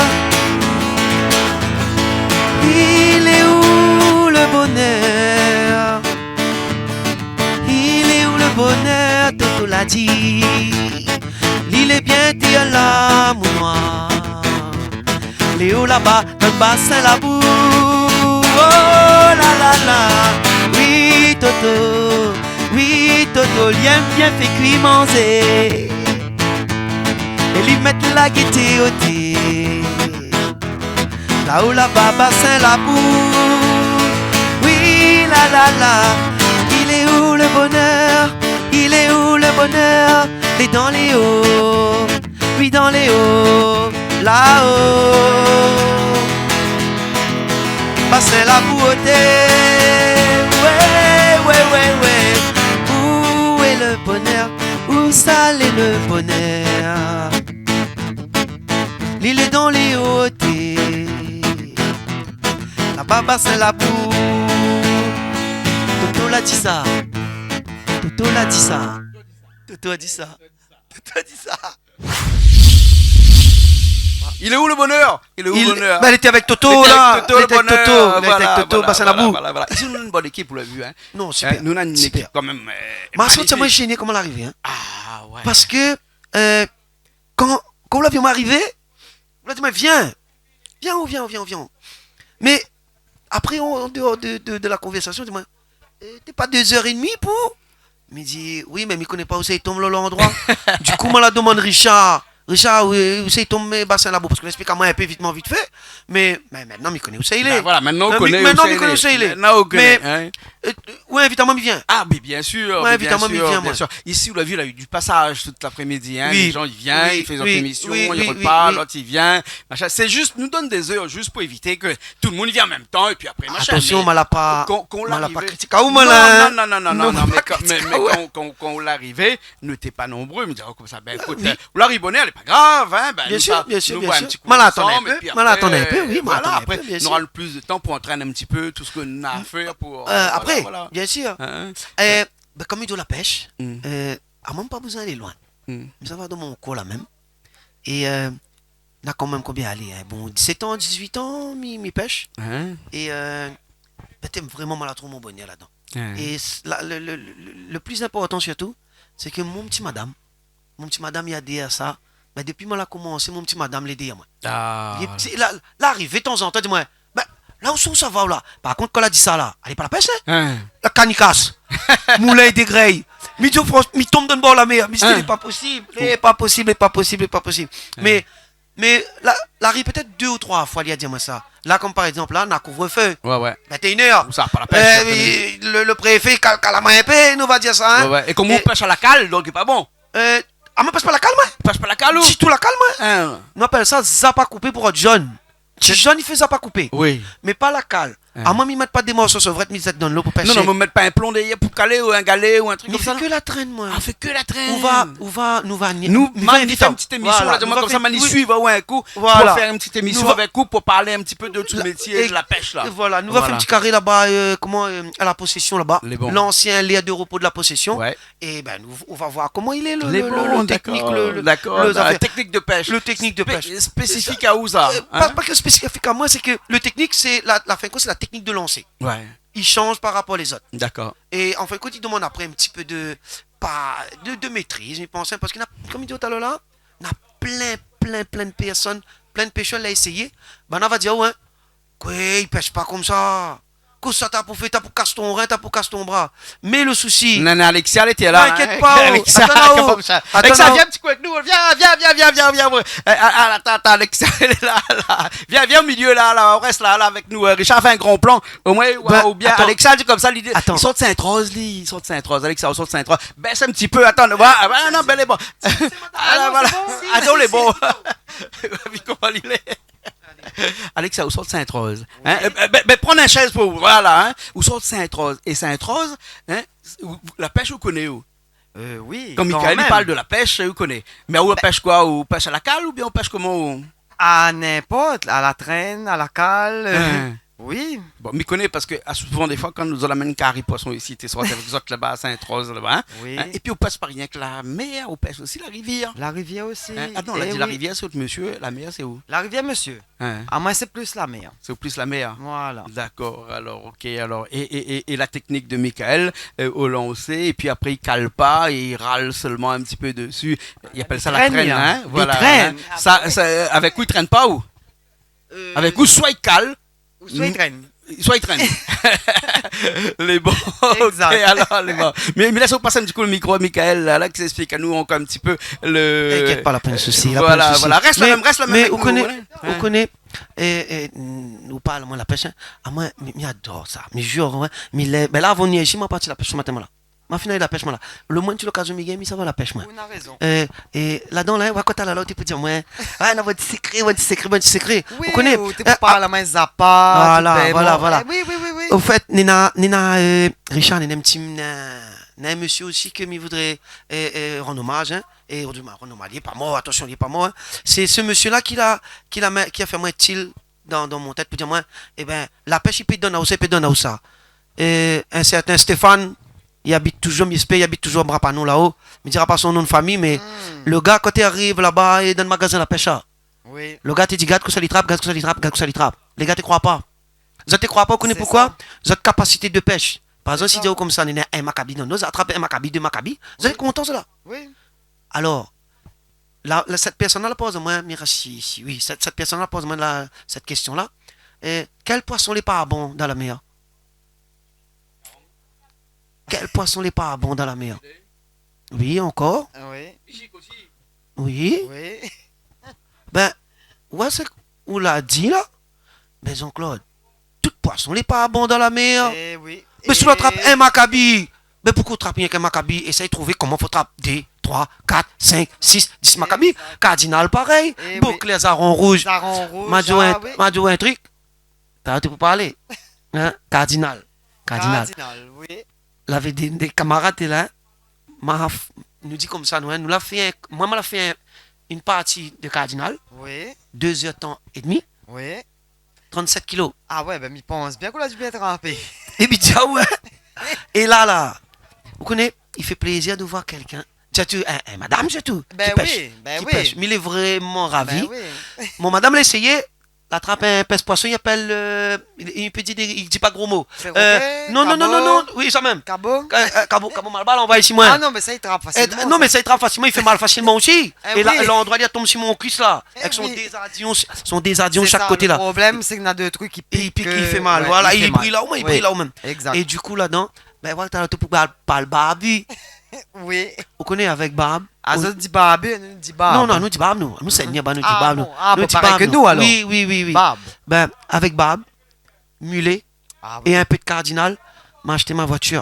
Il est où le bonheur ? Il est où le bonheur ? Toto la di, li lé bien tèr la, mon noir. Lé o laba, dan basin labou. Oh la la la. Oui, Toto. Oui, Toto, li èm bien fé kui manzé. É li mèt la gété oté. La o laba, basin labou. Oui, la la la. Il est où le bonheur ? Il est où le bonheur ? Lé dan lé o. Oui, dan lé o, la-o. Basin labou oté. Ouais, ouais, ouais, ouais. Où est le bonheur ? Ousa lé lo bonèr ? Li lé dan lé o oté. Laba, basin labou. Toto Toto la di sa. Toto la di sa. Toto la di sa. Toto la di sa. Il est où le bonheur ? Il est où le bonheur ? Li lété avèk Toto la. Li lété avèk Toto, li lété avèk Toto, voilà, Bassin Labou. Voilà, voilà. Isi nou néna in bone ékip, ou la vi, hein. Non, super. Nou néna in ékip kan mèm, euh, magnifique. Mé sa, moin, mi lé jéné koman la arivé, hein. Ah ouais. Parske, euh, kan, kan ou la vi amoin arivé, ou la di amoin, vien. Vien, ou vien, ou vien, ou vien. Mé apré, an, an déor de, de, de la konvèrsasion, ou di amoin, eh, té pa dé zèr é dmi pou... Mi di, oui, mé mi koné pa ousa i tonm lo landroi. Dikou, moin la domann Richard. Richard, ou, ousa i tonm, euh, Bassin Labou ? Parske li la ésplik amoin in pé vitman, vit fé. Mé, mé mintnan, mi koné ousa i lé. Ben voilà, mintnan ou koné ousa i lé. Mintnan mi koné ousa i lé. Mintnan ou koné, hein. Mé, euh, ouais, invit amoin, mi vien. Ah, mé bien sûr, bien sûr. Isi, ou la vi, la u du pasaz tout laprémidi, hein. Oui. Lé zan i vien, i fé zot émision, i repar, lot i vien, machin. Sé zis, nou donn dé zèr zis pou évité ke tout lo moun i vien an mèm tan, épi apré, machin. Atansion, mé moin la pa, kan, kan ou la arivé, kritik aou, moin la, hein. Non, non, non, non, non, mé kan, mé kan, kan, kan ou la arivé, nou té pa nonbré, mi di, oh, konmsa, ben, ékout, euh, ou la ariv bonèr, lé pa grav, hein, ben, bien sûr, bien sûr, nou boir in ti kou ansanm, épi apré, euh, voilà, apré, nou nora plis de tan pou antrèn in ti pé tout sak nou na a fèr pou, euh, voilà, voilà. Bien sûr. Hein, hein. Euh, ben, kom i di, la pèsh, euh, amoin, pa bezoin alé loin. Mi sava dan mon koin la mèm. É, euh, na kan mèm konbien, alé, hein, bon, disèt an, dizuit an, mi, mi pèsh. Hein ? É, euh, ben, té vréman, moin la trouv mon bonèr ladan. Hein. É s-, la, le, le, le, le pli inportan sirtou, sé ke mon ti madam, mon ti madam, li la dèrièr sa. Ben, dopi moin la komansé, mon ti madam lé dèrièr moin. Ah. Li lé ti, la, la arivé tanzantan, di amoin, ben, la ousa ou sava la ? Par kont, kan la di sa la, alé pa la pèsh, hein ? Hein. La Canicasse. Moulin Degrèy. Mi di, oh, fransh-, mi tonm dan bor la mèr. Mi di, lé pa posib, lé pa posib, lé pa posib, lé pa posib. Mé, mé la, la ariv pétèt dé ou troi foi, li la di amoin sa. La, kom par égzanp, la, na kouvre-feu. Ouais, ouais. Vingt et une heures. Ousa, pa la pèsh, euh, le, le préfé i kal, kal amoin in pé, nou va dir sa, hein. Ouais, ouais. É koman ou pèsh a la kal, donk lé pa bon. Euh, ah, moin pèsh pa la kal, moin. Pèsh pa la kal, ou ? Ditou la kal, moin. Hein. Nou apèl sa zapa koupé pou rod zone. Ti zone, i fé zapa koupé. Oui. Mé pa la kal. Hein. Amoin, mi mèt pa dé morso sevrèt, mi zèt dan lo pou pèshé. Non, non, mé ou mèt pa in plon dèrièr pou kalé ou in galé ou in trik konmsa, non ? Mi fé ke la trène, moin. Ah, fé ke la trène. Ou va, ou va, nou va ni-, nou va invit aou. Voilà, nou va fé, oui. Voilà. Pou fé in ti émision avèk ou, pou parl in ti pé de tout métié de la pèsh, la. É voilà, nou va fé in ti karé laba, euh, koman, euh, à la Possession laba. Lé bon. L'ancien lieu de repos de la Possession. Ouais. É ben, nou, nou va voir koman i lé le, le, le, le teknik, le, le, le zafèr. Lé bon, dakor, dakor. La teknik de pèsh. Le teknik de pèsh. Spé-, spésifik a ou sa, hein ? Sé pa, pa ke spésifik a moin, sé ke le teknik, sé la, la fin de kont, sé la teknik de lansé. Ouais. I sanz par rapor lézot. Dakor. É an fin de kont, i domann apré in ti pé de, pa, de, de métriz, mi pans, hein, parske na, kom mi di talèr la, na plin, plin, plin de pèrsone, plin de pèshèr la éséyé, banna va dir, oh, hein, koué, i pèsh pa konmsa. Kosa ta pou fé, ta pou kas ton rin, ta pou kas ton bra. Mé le sousi... Non, non, Alexia, lété la, hein. Inkièt pa, oh. Alexia, atann, oh. Atann, Alexia, oh, vien in ti kou avèk nou. Vien, vien, vien. Euh, ah, ah, atann, atann, Alexia, lé la, la. Vien, vien o milié la, la. Rès la, la, avèk nou. Euh, Richard, fé in gran plan. Omoin, ben, ou bien, atann. Alexia, di konmsa, li, atann, i sort Sainte-Rose, li. I sort Sainte-Rose. Alexia, ou sort Sainte-Rose. Bès in ti pé, atann. Voilà, ah, non, bèl é bon. Ah, non, voilà. Atann, lé bon. Vit koman li lé. Alexia, ou sort Sainte-Rose. Hein ? Oui. Euh, ben, ben, pran in shèz pou ou, voilà, hein. Ou sort Sainte-Rose. É Sainte-Rose, hein, ou, ou, la pèsh, ou koné, ou ? Euh, oui, kan mèm. Kom Michael i parl de la pèsh, ou koné. Mé ou pèsh koué ? Ou pèsh a la kal oubien ou pèsh koman, ou ? Ah, ninport, a la trène, a la kal, euh, hein. Oui. Bon, mi koné parske, ah, souvan, défoi, kan nou amenn kari poison isi, té sort avèk zot laba, Sainte-Rose laba, hein. Oui. Hein, épi ou pèsh pa rienk la mèr, ou pèsh osi la rivièr. La rivièr osi. Hein ? Ah non, la di la rivièr, sé ot mésyé, la mèr, sé ou ? La rivièr, mésyé. Hein. Ah, moin, sé plis la mèr. Sé plis la mèr. Voilà. Dakor, alor, OK, alor. É, é, é, é la teknik de Michael, euh, o lansé, épi apré, i kal pa, i ral sèlman in ti pé dési. I apèl sa la trène, hein. Li trène. Voilà, hein. Sa, sa, euh, avèk ou, i trène pa, ou ? Euh, avèk ou, soi i kal, ou soi i trène. Soi i trène. Lé bon. Exact. OK, alor, lé bon. Mé, mé la, sa, ou pas in ti kou le mikro a Michael, la, la, ki sa ésplik anou ankor in ti pé le... Inkièt pa, la pèn sousi, la pèn sousi. Voilà, voilà. Rès la mèm, rès la mèm avèk nou, voilà. Mé, mé ou koné, ou koné, é, é, nou parl, moin, la pèsh, hein. Ah, moin, mi, mi ador sa. Mi zir, moin, mi lé, ben la, avan ni isi, moin la parti la pèsh se matin, moin la. Ma fine alé la pèsh, moin la. Le moin ti lokazion mi gingn, mi sava la pèsh, moin. Ou na rézon. Euh, é ladan la, ou va koté la, la, ou té pou dir amoin, ah, na in ti sekré, in ti sekré, in ti sekré. Ou koné, ou té pou parl amoin zapa, tout bèlman. Voilà, voilà. Eh, oui, oui, oui, oui. Au fait, néna, néna, euh, Richard, néna in ti, néna, néna in mésyé osi ke mi voudré, euh, euh, rann omaz, hein. É rann omaz, li lé pa mor, atansion, li lé pa mor, hein. Sé se mésyé la ki la, ki la, ki la fé amoin tilt dan, dan mon tèt pou dir amoin, eh ben, la pèsh, i pé donn aou sa, i pé donn aou sa. é in sèrtin Stéphane, li abit toujour, mi èspèr li abit toujour Bras-Panon laò. Mi dira pa son non de famiy, mé lo gars, kan té ariv laba, é dan magazin la pèsh la, lo gars té di, gard kosa li trap, gard kosa li trap, gard kosa li trap. Lé gars té kroi pa. Zot té kroi pa, ou koné poukoi ? Zot kapasité de pèsh. Par égzanp, si di aou konmsa, néna in makabi, non, non, zot la trap in makabi, dé makabi, zot lé kontan, zot la. Alor, la, la, sèt pèrsone la la poz amoin, mi rès isi, wi, sèt, sèt pèrsone la la poz amoin la, sèt késtion la. Kèl poison lé pa bon dan la mèr ? Kèl poison lé pa bon dan la mèr ? Wi, ankor ? Wi. Bin, oué, sé, ou la di la. Bin, Jean-Claude, tout poison lé pa bon dan la mèr. Mé si ou la trap in makabi, bin, poukosa ou trap rienk in makabi ? Éséy trouv koman fo trap dé, troi, kat, sink, sis, dis makabi. Kardinal parèy. Boklèr, zaron rouz. Ma di aou in, ma di aou in trik. Talèr té pou parlé. Kardinal. Kardinal. Lavé dé, dé kamarad té la, ma f-, nou di konmsa, nou, nou la fé, moin, ma la fé in, in parti de kardinal, dé zèr tan é dmi, trannsèt kilo. A oué, bin, mi pans bien k'ou la di bien trapé. É bin, di aou, oué. É la, la, ou koné, i fé plézir de voir kèlkin. Sirtou in, in madam, sirtou, ki pèsh, ki pèsh. Mé lé vréman ravi. Mon madam la éséyé, la trap in pèsh poison, i apèl, i pé di dé, i di pa gro mo. Non, non, non, non, non, wi, sa mèm. Kabo ? Kabo, kabo malbar la anvoy isi moin. A non, mé sa i trap fasilman, non, mé sa i trap fasilman, i fé mal fasilman osi. É la, landroi li la tonm si mon kuis la, avèk son dézadion, son dézadion shak koté la. Lo problèm, sé k'néna dé trik i pik, i fé mal, voilà, i bril la ou mèm, i bril la ou mèm. Égzak. É du kou, ladan, bin, voilà, talèr té pou parl, parl barbi. Wi. Ou koné, avèk barb. A, zot i di barbi, nou i di barb. Non, non, nou i di barb, nou. Nou, sé, nou, nou i di barb, nou. A bon, a, nou i di barb, nou. Wi, wi, wi, wi. Barb. Bin, avèk barb, milé, é in pé de kardinal, ma ashté mon voitir.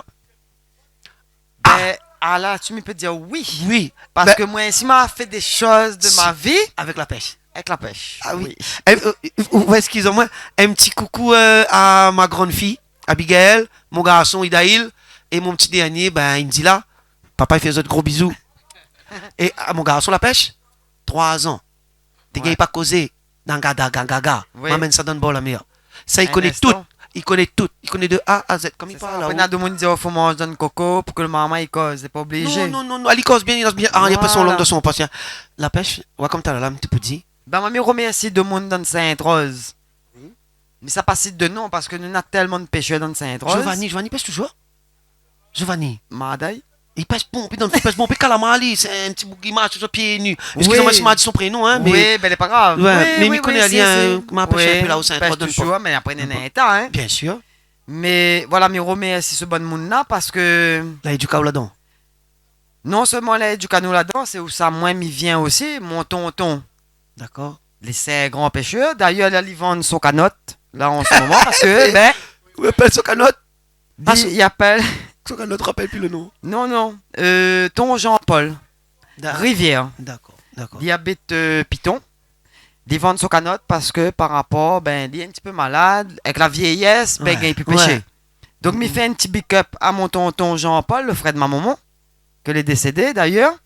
Bin, a la, si mi pé dir wi. Wi. Parske moin osi, ma fé dé shoz de ma vi avèk la pèsh. Avèk la pèsh. A wi. Ou, ou, ou, eskiz amoin, in ti koukou a ma grann fiy, Abigaël, mon garson, Idaïl, é mon ti dernié, bin, Indila. Papa i fé azot gro bizou. É a mon garson, la pèsh, troi zan. Té gingn pa kozé, dangada, gangaga. Wi. Ma amenn sa dan bor la mèr. Sa, i koné tout. I koné tout. I koné de A a Z. Koman i parl la. Sé sa. Apré, na domoun i di, o, fo manz dan koko pou ke lo marmay i koz. Lé pa oblizé. Non, non, non, non. Li koz bien, li lans bien. A, li la pa son lang dan son pos. La pèsh, oua, konm talèr la, mi té pou di. Bin, moin, mi romèrsi domoun dan Sainte-Rose. Wi. Mé sa pa sit de non, parske nou na tèlman de pèshèr dan Sainte-Rose. Giovanni, Giovanni i pèsh toujour ? Giovanni. Marday. I pèsh bonpé dan, i pèsh bonpé kalamar, li, sé in ti boug i marsh toujour pié ni. Eskiz amoin si ma di son prénon, in, mé... Wi, bin, lé pa grav. Oué, wi, mé mi koné ali, in, ma pèsh in pé la o Sainte-Rose, donn pa. Toujour, mé apré, néna in ta, in. Bien sir. Mé voilà, mi romèrsi se bann moun la parske la édik aou ladan. Non sèlman la édik anou ladan, sé ousa moin mi vien osi, mon tonton. Dakor. Li sé gran pèshèr. Dayèr, la, li vann son kanot, la, an se moman, parske, bin, ou apèl son kanot ? Li, li apèl son kanot, rapèl pi lo non. Non, non. Ton Jean-Paul. Rivière. Dakor, dakor. Li abit Piton. Li vann son kanot parske par rapor, bin, li in ti pé malad, avèk la vièyès, bin, i gingn pi pèshé. Donk, mi fé in ti big up a mon tonton Jean-Paul, lo frèr de ma momon, ke lé désédé dayèr.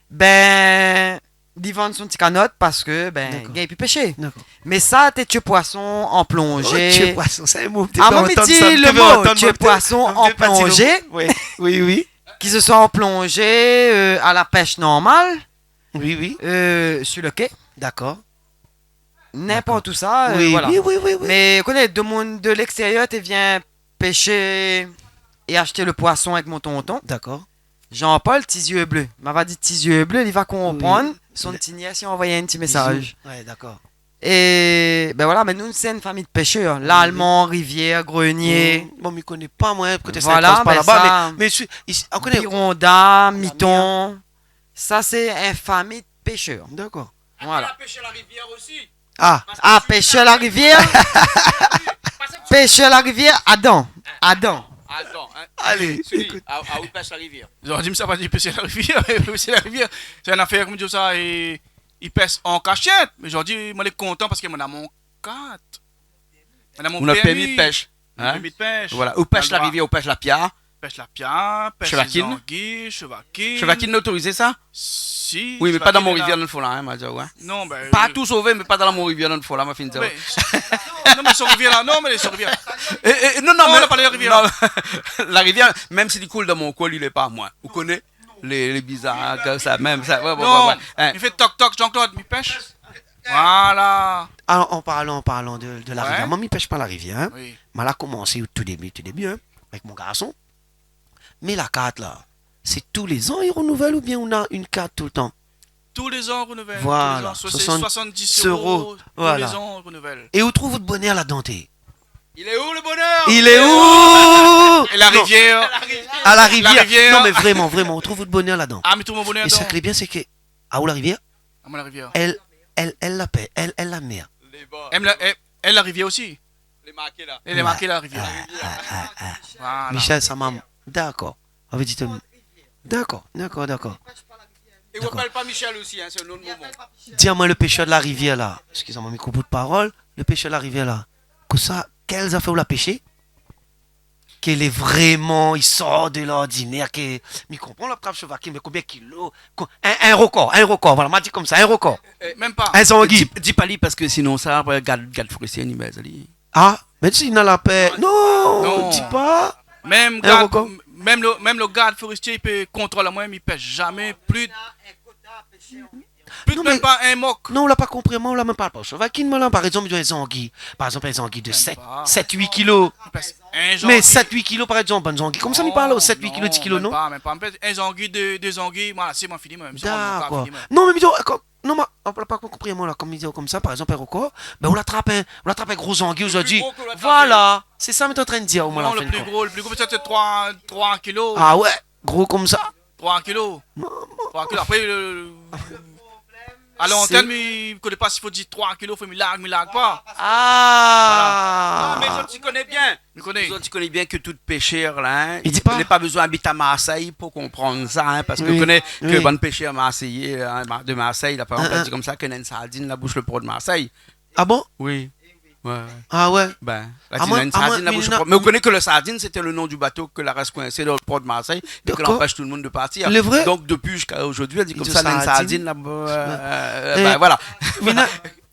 Bin, li vann son ti kanot parske, bin, i gingn pi pèshé. Dakor. Mé sa té tié poison an plonzé. Oh, tié poison, sa, in mo, mi té antann sa, mi té antann tié poison an plonzé. Wi, wi, wi. Ki sé soi an plonzé a la pèsh normal. Wi, wi. Su lo ké. Dakor. Ninport ousa, voilà. Wi, wi, wi, wi. Mé, ou koné, domoun de lékstérièr té vien pèshé é ashté lo poison avèk mon tonton. Dakor. Jean-Paul, ti zié blé. Ma va di ti zié blé, li va konprann. Wi. Son ti niès i anvoy in ti mésaz. Bizou. Oué, dakor. É, bin voilà, mé nou, sé in fami de pèshèr, in. Lalman, Rivière, Grenier. Bon, mi koné pa, moin, koté Sainte-Rose, par laba, mé, mé isi, ou koné, Bironda, Miton. Sa, sé in fami de pèshèr. Dakor. Voilà. Apré, la pèsh la rivièr osi. A. Parske... A, pèshèr la rivièr. Pèshèr la rivièr, adan. Adan. Adan, in. Alé, ékout. Sylvie, a, a, ou pèsh la rivièr. Zordi, mi sa pa di pèshèr la rivièr, mé pèshèr la rivièr, sé in afèr, koman dir sa, i, i pèsh an kashèt. Mé zordi, moin lé kontan parske moin néna mon kart. Moin néna mon pèrmi. Ou na pèrmi de pèsh. Mon pèrmi de pèsh. Voilà. Ou pèsh la rivièr, ou pèsh la piar. Pèsh lapia, pèsh lé zangi, shevakine. Shevakine lé otorizé, sa ? Si, shevakine lé la. Oui, mé pa dan mon rivièr, dan lo fon la, in, ma di aou, in. Non, bin, pa tou sové, mé pa dan mon rivièr, dan lo fon la, ma fine di aou. Non, mé son rivièr la, non, mé son rivièr. É, é, non, non, non, mé la pa la rivièr. Non, la rivièr, mèm si li koul dan mon koin, li lé pa a moin. Ou koné ? Lé, lé bizar, konmsa, mèm sa. Ouais, ouais, ouais, ouais. Non, mi fé tok, tok, Jean-Claude, mi pèsh. Voilà. Alor, an parlan, an parlan de, de la rivièr, moin, mi pèsh pa la rivièr, in. Oui. Moin la komansé o tou début, tou début, in, avèk mon garson. Mé la kart la, sé tou lé zan i renouvèl oubien ou na in kart toultan ? Tou lé zan i renouvèl, tou lé zan. Voilà, soixante-dix euros, tou lé zan i renouvèl. É ou trouv out bonèr ladan, té ? Il est où le bonheur ? Il est où ? É la rivièr. Non. A la rivièr. La rivièr. Non, mé vréman, vréman, ou trouv out bonèr ladan. Ah, mi trouv mon bonèr ladan. É sak lé bien, sé ke, a ou la rivièr ? A moin la rivièr. Èl, èl, èl la pèsh, èl, èl la mèr. Èl la, èl, èl la rivièr osi. Lé marké la. Lé marké la rivièr. Ah, ah, ah, ah. Voilà. Michel, sa mam-, dakor. Anvi di, dakor, dakor, dakor. É ou apèl pa Michel osi, in, sé in ot momon. Di amoin, lo pèshèr de la rivièr la, eskiz amoin, mi koup out parol, lo pèshèr de la rivièr la, kosa, kèl zafèr ou la pèshé, ke lé vréman, i sort de lordinèr, ke, mi konpran, la trap shevakine, mé konbien kilo, ko-, in, in rekor, in rekor, voilà, ma di konmsa, in rekor. Eh, mèm pa. In zangi. Di, di pa li, parske sinon sa, apré, gard, gard forestié, ni mèt ali. Ah, mé si, na la pèsh. Non, di pa. Mèm gard, mèm lo, mèm lo gard forestié, li pé kontrol amoin, mi pèsh zamé plis, plis mèm pa in mok. Non, mé non, ou la pa konpri amoin, ou la mèm pa parl pa shevakine, moin la, par égzanp, mi di in zangi. Par égzanp, in zangi de sèt, sèt, uit kilo. Mé sèt, uit kilo, par égzanp, bann zangi. Konmsa, mi parl, sèt, uit kilo, dis kilo, non ? Non, mèm pa, mèm pa. An fèt, in zangi, dé, dé zangi, moin la, sé moin fini, moin mèm. Dakor. Non, mé mi di, kom, non, ma, ou la pa konpri amoin la, kom mi di konmsa, par égzanp, in rekor, bin, ou la trap in, ou la trap in gro zangi zordi. Lo pli gro ke ou la trapé. Voilà, sé sa mi lé antrin di aou, moin, la fin de kont. Non, lo pli gro, lo pli gro, pétèt troi, troi kilo. Ah ouais, gro konmsa. Troi kilo. Non, non. Troi kilo. Apré, euh, a lantèn, mi koné pa si fo di troi kilo, fo mi larg, mi larg pa. Ah. Voilà. Non, mé zot i koné bien. Mi koné. Zot i koné bien ke tout pèshèr la, in, i di pa. Ou na pa bezoin abit a Marseille pou konprann sa, in, parske ou koné ke bann pèshèr marséyé, in, ma-, de Marseille, la, par égzanp, la di konmsa ke néna in sardine la boush lo por de Marseille. Ah bon ? Oui. Ouais, ouais. Ah ouais. Bin, la di, néna in sardine la boush lo por. Mé ou koné ke lo sardine, sété lo non du bato ke la rès koinsé dan lo por de Marseille é ke la anpèsh tout lo moun de partir. Lé vré ? Donk, dopi ziska zordi, la di konmsa, néna in sardine la, euh, bin, voilà. Mina,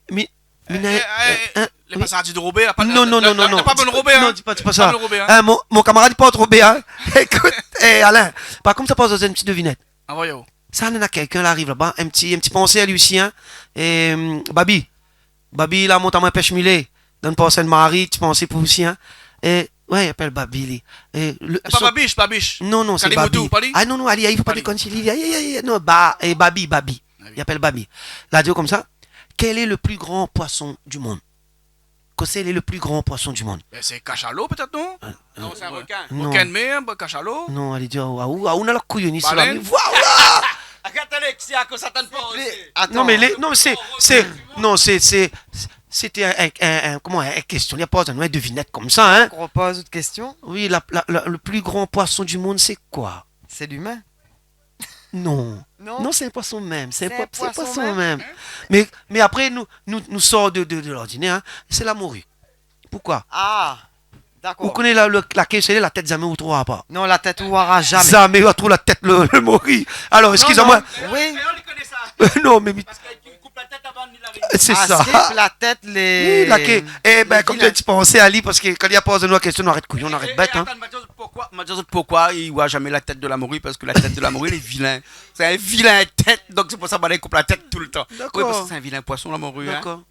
mi, Mina, eh, eh, lé pa sardine robé, pa, non, non, non, non, pa bann robé, in. Non, di pa, di pa sa. Pa bann robé, in. Eh, mon, mon kamarad i port robé, in. Ékout, eh, Alain, par kont, sa, poz in ti devinèt. Ah, voyons. Sa, néna kèlkin la ariv laba, in ti, in ti pansé ali osi, in. É, hum, Babi. Babi, la mont amoin pèsh milé. Dan lo por Sint-Mari, ti pansé pou osi, in. É, ouais, i apèl Babi, li. É, lo, pa Babiche, Babiche. Non, non, sé Babi. Kalimoto, pa li ? Ah, non, non, ali, i fo pa dékoné si li, aïe, aïe, aïe, non, ba, é Babi, Babi. Ah oui. I apèl Babi. La di konmsa, quel est le plus grand poisson du monde ? Kosa lé lo pli gran poison du mond ? Bin, sé kashalo, pétèt, non ? Euh, non, euh, sé in rekin. Non. Rekin de mèr, bin, kashalo. Non, alé dir, ah, ah, ah, ou na la kouyonis la. Balèn. Voilà. Atann, Alexia, kosa ou atann pa osi ? Atann. Non, mé lé, non, mé sé, sé, non, sé, sé, sété in, in, in, in, koman, in késtion. Li la poz anou in devinèt konmsa, in. Ou repoz out késtion ? Oui, la, la, la, lo pli gran poison du mond, sé koi ? Sé limin. Non. Non ? Non, sé in poison mèm. Sé in po-, sé in poison mèm. Sé in poison mèm. Mé, mé apré, nou, nou, nou sort de, de, de lordinèr, in. Sé la mori. Poukoi ? Ah, dakor. Ou koné la, lo, la ké, sé la tèt, zamé ou trouvra pa. Non, la tèt, ou vwara zamé. Zamé ou va trouv la tèt, lo, lo mori. Alor, non, eskiz amoin. Non. Oui. Non, mé mi-, sé sa. Ah, skip la tèt, lé, oui, la ké. Lé vilin. Eh bin, kom mi di, pansé ali, parske kan li la poz anou la késtion, nou arèt kouyon, nou arèt bèt, in. É, é atann, ma di azot poukoi, ma di azot poukoi i vwa zamé la tèt de la mori, parske la tèt de la mori, lé vilin. Sé in vilin tèt, donk sé pou sa, bin, i koup la tèt toultan. Dakor. Oui, parske sé in vilin poison, la mori, in. Dakor.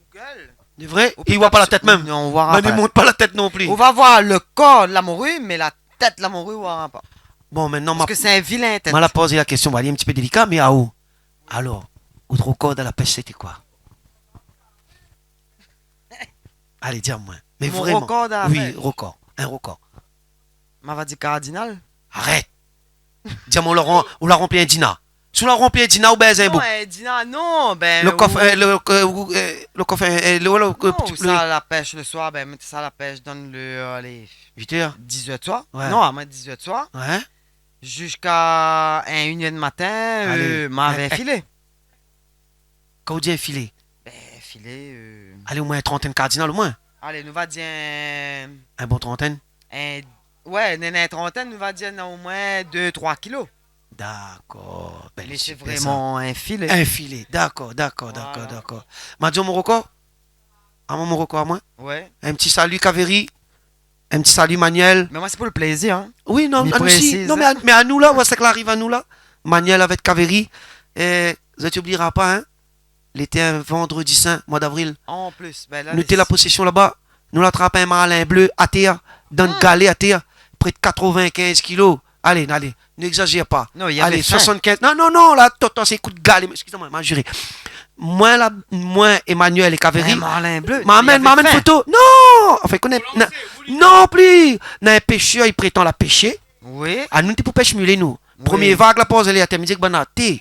Sé vré, i vwa pa la tèt mèm. Non, ou vwara pa. Bin, i mont pa la tèt non pli. Ou va vwar lo kor la mori, mé la tèt la mori, ou vwara pa. Bon, mintnan, parske sé in vilin tèt. Ma la poz la késtion, bon, lé in ti pé délika, mé aou, alor, out rekor dan la pèsh, sété koi ? Alé, di amoin. Mé vréman. Mon rekor dan la pèsh ? Oui, rekor. In rekor. Ma va di kardinal. Arèt. Di amoin, ou la ran-, ou la ranpli in dina. Si ou la ranpli in dina, ou bèz in boug. Non, in dina, non, bin, lo kof, ou, euh, lo, euh, lo kof, euh, euh, lo, lo, non, euh, ou sa la pèsh lo soir, bin, mèt sa la pèsh dan lo, euh, alé, uit èr. Dizuit èr soir. Ouais. Non, amoin dizuit èr soir. Ouais. Ziska in, inn èr di matin, alé, euh, ma va filé. Kan ou di in filé ? Bin, filé, euh, alé, omoin in trantèn kardinal, omoin. Alé, nou va dir in, in bon trantèn. In Ouais, néna in trantèn, nou va dir, néna omoin dé, troi kilo. Dakor. Bèl, super sa. Mé sé vréman in filé. In filé. Dakor, dakor, dakor, dakor. Voilà. Ma di aou mon rokor. Amoin, mon rokor amoin. Ouais. In ti sali Kaveri. In ti sali Manuel. Mé moin, sé pou lo plézir, in. Oui, non, anou osi. Mi présiz. Non, mé a, mé anou la, ousa ke la ariv anou la. Manuel avèk Kaveri. É, zot i oubliera pa, in. Lété in vandredi sin, moi d'avril. An plis, bin la, nou té la posésion laba. Nou la trap in marlin blé atèr, dann galé atèr, pré de katrovin-kinz kilo. Alé, alé, nou égzazèr pa. Non, navé fin. Alé, soisann-kinz. Non, non, non, la, tonton, sé kout galé. Eskiz amoin, ma jiré. Moin la, moin, Emmanuel é Kaveri. In marlin blé. Ma amenn, ma amenn foto. Non, anfin, koné, non pli. Na in pésèr, li prétan la pésé. Oui. Anou té pou pèsh milé, nou. Oui. Promié vag la poz, alé atèr, mi di banna té.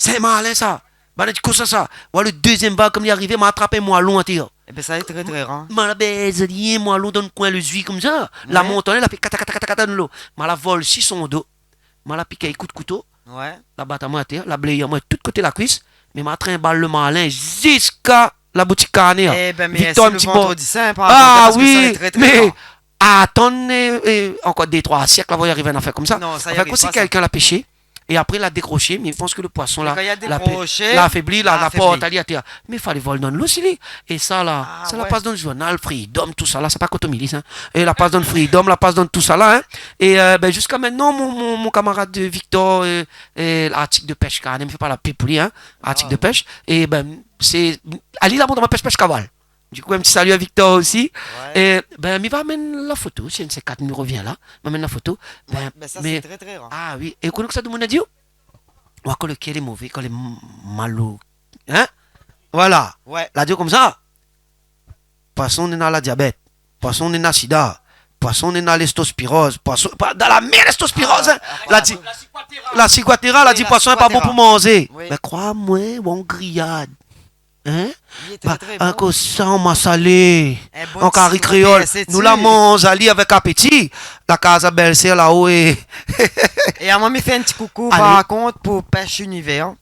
Sé in marlin sa. Banna di kosa sa. Oua, lo dézièm vag, kom li arivé, ma trap in moilon atèr. Ébin, sa lé tré, tré rar. Ma la bèz ali, in moilon dann koin lo zui konmsa. La mont anlèr, la fé kata, kata, kata, kata dann lo. Ma la vol si son do. Ma la pik ali kout kouto. Ouais. La bat amoin atèr, la bléyé amoin tout koté la kuis. Mé ma trinbal lo marlin ziska la boutik Karné. Ébin, mé Victor, sé in ti bor. Lo vandredi sin, par égzanp, parske sa lé tré, tré rar. Atann, é, é, ankor dé, troi sièk, la va ariv in afèr konmsa. Non, sa i ariv pa, sa. Anfin, kom si kèlkin la pésé, é apré, la dékrosé, mé mi pans ke lo poison la, la pé-, la afébli, la, la port ali atèr. Mé falé vol dann lo osi, li. É sa la, sa la pas dann zournal Freedom, tousala, sa pa kotomili, sa. É la pas dann Freedom, la pas dann tousala, in. É, euh, bin, ziska mintnan, mon, mon, mon kamarad Victor, euh, euh, Artik de Pèsh Karné, mi fé pa la pib pou li, in. Artik de Pèsh. É bin, sé, ali la mont amoin pèsh, pèsh kaval. Dikou, in ti sali a Victor osi. Ouais. É, bin, mi va amenn la foto, si in sé kat mi rovien la, ma amenn la foto. Ouais, bin, sa, mé sé tré, tré rar. Ah oui, é ou koné kosa domoun la di aou ? Oua, kan lo kèr lé mové, kan lé m-, malo. In ? Voilà. Ouais. La di aou konmsa. Poison néna la diabèt. Poison néna sida. Poison néna lèstospiroz. Poison, pa, dan la mèr lèstospiroz, in. Ah, la di, la ciguatera, la di, poison lé pa bon pou manzé. Oui. Mé kroi amoin, ou an griyad. In ? Li lé tré, tré bon. Ankor sa, an masalé, an kari kréol. In bon ti siro pèrsé dsi. Nou la manz ali avèk apéti. La kaz a bèl-sèr la-o é... É amoin, mi fé in ti koukou, par kont, pou Pêche Univers,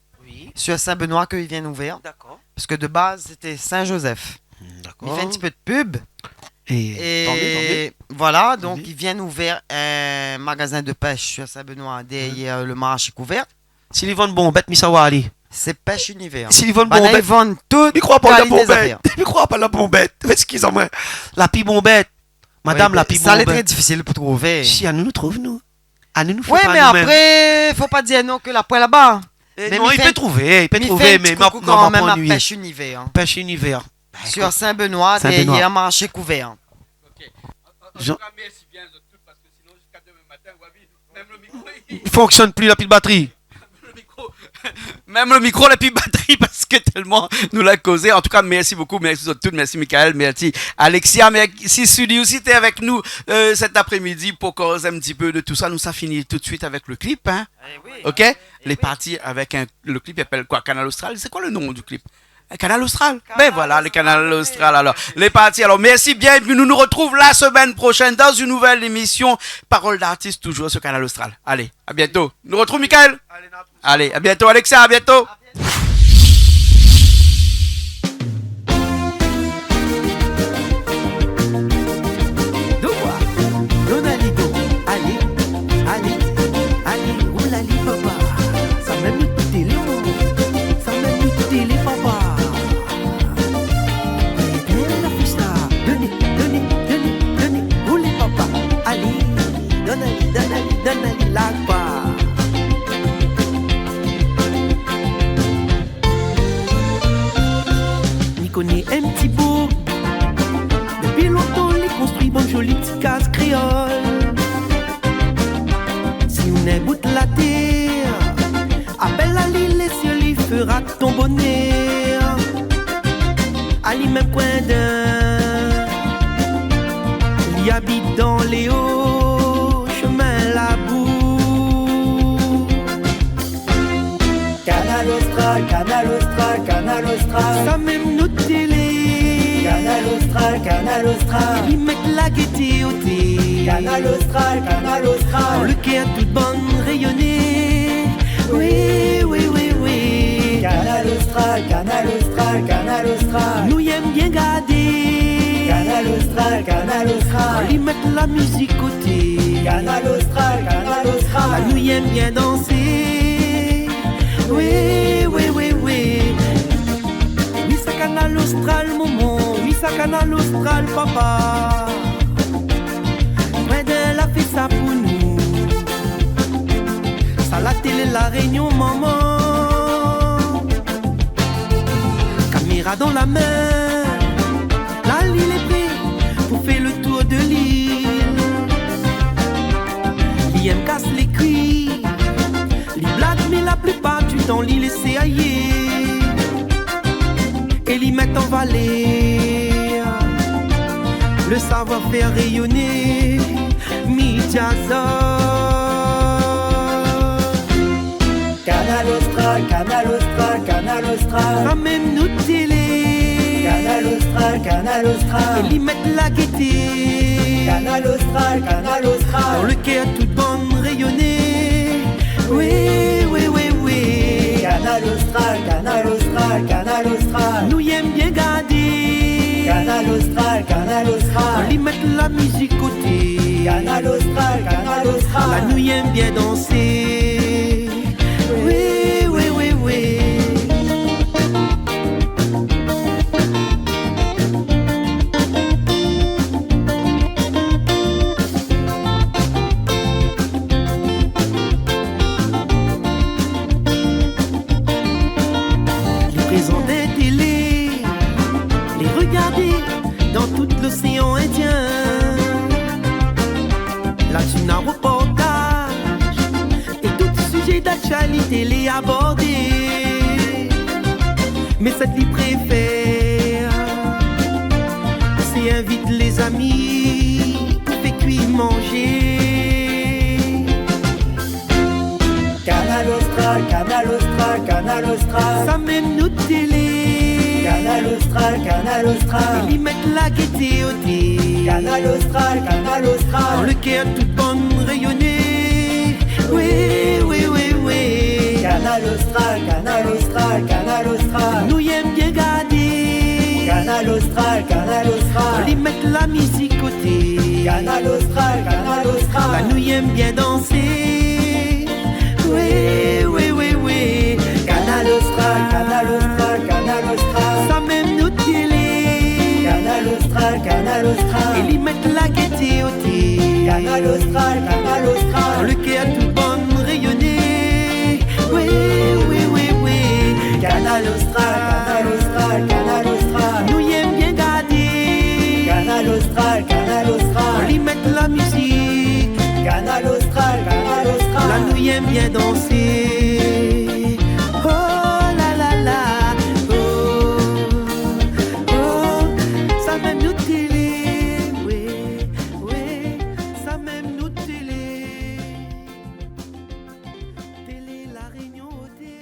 sur Saint-Benoît, ke li vien ouvèr. Dakor. Parske de baz, sété Saint-Joseph. Dakor. Mi fé in ti pé de pub. É, voilà, donk, li vien ouvèr in magazin de pêche sur Saint-Benoît, dèrièr le marché couvert. Si li vann bonbèt, mi sava ali. Sé Pêche Univers. Si li vann bonbèt. Banna i vann tout kalité zafèr. Mi kroi pa la bonbèt. Mi kroi pa la bonbèt. Eskiz amoin. La pi bonbèt. Madam, la pi bonbèt. Oui, mé sa lé tré difisil pou trouvé. Si, anou, nou trouv, nou. Anou, nou fé pa nou mèm. Oui, mé apré, fo pa dir non ke la poin laba. Eh non, i pé trouvé, i pé trouvé, mé ma, non, ma pa anuiyé. Mi fé in ti koukou kanmèm a Pêche Univers, in. Pêche Univers. Sur Saint-Benoît, dèrièr marché couvert. Ok. An, an tou ka, mèrsi bien zot tout, parske sinon, ziska domin matin, ou la vi, mèm lo mikro, li fonksionn pi, la pi de batri. Mèm lo mikro, mèm lo mikro, la pi batri, parske tèlman nou la kozé. An tou ka, mèrsi bokou, mèrsi zot tout, mèrsi Michael, mèrsi Alexia, mèrsi Sully osi, té avèk nou, euh, cet après-midi pou koz in ti pé de tousa. Nou sa fini tout suit avèk lo klip, in. Eh oui. Ok ? Eh oui. Lé parti avèk in, lo klip i apèl koi ? Kanal Austral ? Sé koi lo non du klip ? Kanal Austral. Kanal Austral. Ben voilà, le Kanal Austral, alor. Lé parti. Alor, mèrsi bien. É pi nou nou retrouv la semèn proshèn dan in nouvèl émision Parole d'artiste, toujours sur Kanal Austral. Alé, à bientôt. Nou retrouv, Michael. Alé, à bientôt. Alexia, à bientôt. Dou, dona li dou. Alé, alé, alé, roul ali papa. Sa mèm nou télé, sa mèm nou télé papa. Étinn la fièsta. Done, done, done, done, roul ali papa. Alé, dona li, dona li, dona li la pa. Mi koné in ti boug, dopi lontan li konstrui bann zoli ti kaz kréol. Si ou néna in bout la tèr, apèl ali, lé sièl li fera ton bonèr. Ali mèm koin d'Inn, li abit dan lé o shomin Labou. Kanal Austral, Kanal Austral, Kanal Austral. Sa mèm nou télé. Kanal Austral, Kanal Austral. Li mèt la gété oté. Kanal Austral, Kanal Austral. Dan lo kèr tout bann rényoné. Oui, oui, oui, oui. Kanal Austral, Kanal Austral, Kanal Austral. Nou yèm bien gadé. Kanal Austral, Kanal Austral. Li mèt la mizik oté. Kanal Austral, Kanal Austral. La nou i èm bien dansé. Oui, oui, oui, oui. Mi sa Kanal Austral, momon. Mi sa Kanal Austral, papa. Prèdin la fé sa pou nou. Sa la télé La Réunion, momon. Kaméra dan la min, la li lé pré pou fé le tour de l'île. Li èm kas lé kui, li blag, mé la plipar di tan li lésé ayé. É li mèt an valèr le savoir-fèr réyoné, Midiazor. Kanal Austral, Kanal Austral, Kanal Austral. Sa mèm nout télé. Kanal Austral, Kanal Austral. É li mèt la gété. Kanal Austral, Kanal Austral. Dan le kèr tout bann réyoné. Oui, oui, oui, oui. Kanal Austral, Kanal Austral, Kanal Austral. Nou i èm bien gardé. Kanal Austral, Kanal Austral. Li mèt la mizik koté. Kanal Austral, Kanal Austral. La nou i èm bien dansé. Oui, oui, oui, oui. Li prézant télé, li rogardé dan tout loséan Indien. La ti na reportaj é tout sizé d'aktialité lé abordé. Mé sak li préfèr, sé invit lé zami pou fé kui manzé. Kanal Austral, Kanal Austral, Kanal Austral. Sa mèm nout télé. Kanal Austral, Kanal Austral. Li mèt la gété oté. Kanal Austral, Kanal Austral. Dan le kèr tout bann réyoné. Oui, oui, oui, oui. Kanal Austral, Kanal Austral, Kanal Austral. Nou i èm bien gardé. Kanal Austral, Kanal Austral. Li mèt la mizik koté. Kanal Austral, Kanal Austral. La nou i èm bien dansé. Oui, oui, oui, oui. Kanal Austral, Kanal Austral, Kanal Austral. Sa mèm nout télé. Kanal Austral, Kanal Austral. É li mèt la gété oté. Kanal Austral, Kanal Austral. Dan le kèr tout bann réyoné. Oui, oui, oui, oui. Kanal Austral, Kanal Austral, Kanal Austral. Nou i èm bien gardé. Kanal Austral, Kanal Austral. Li mèt la mizik. Kanal Austral, Kanal Austral. La nou i èm bien dansé. Oh la la la. Oh, oh. Sa mèm nout télé. Oui, oui. Sa mèm nout télé. Télé La Réunion oté.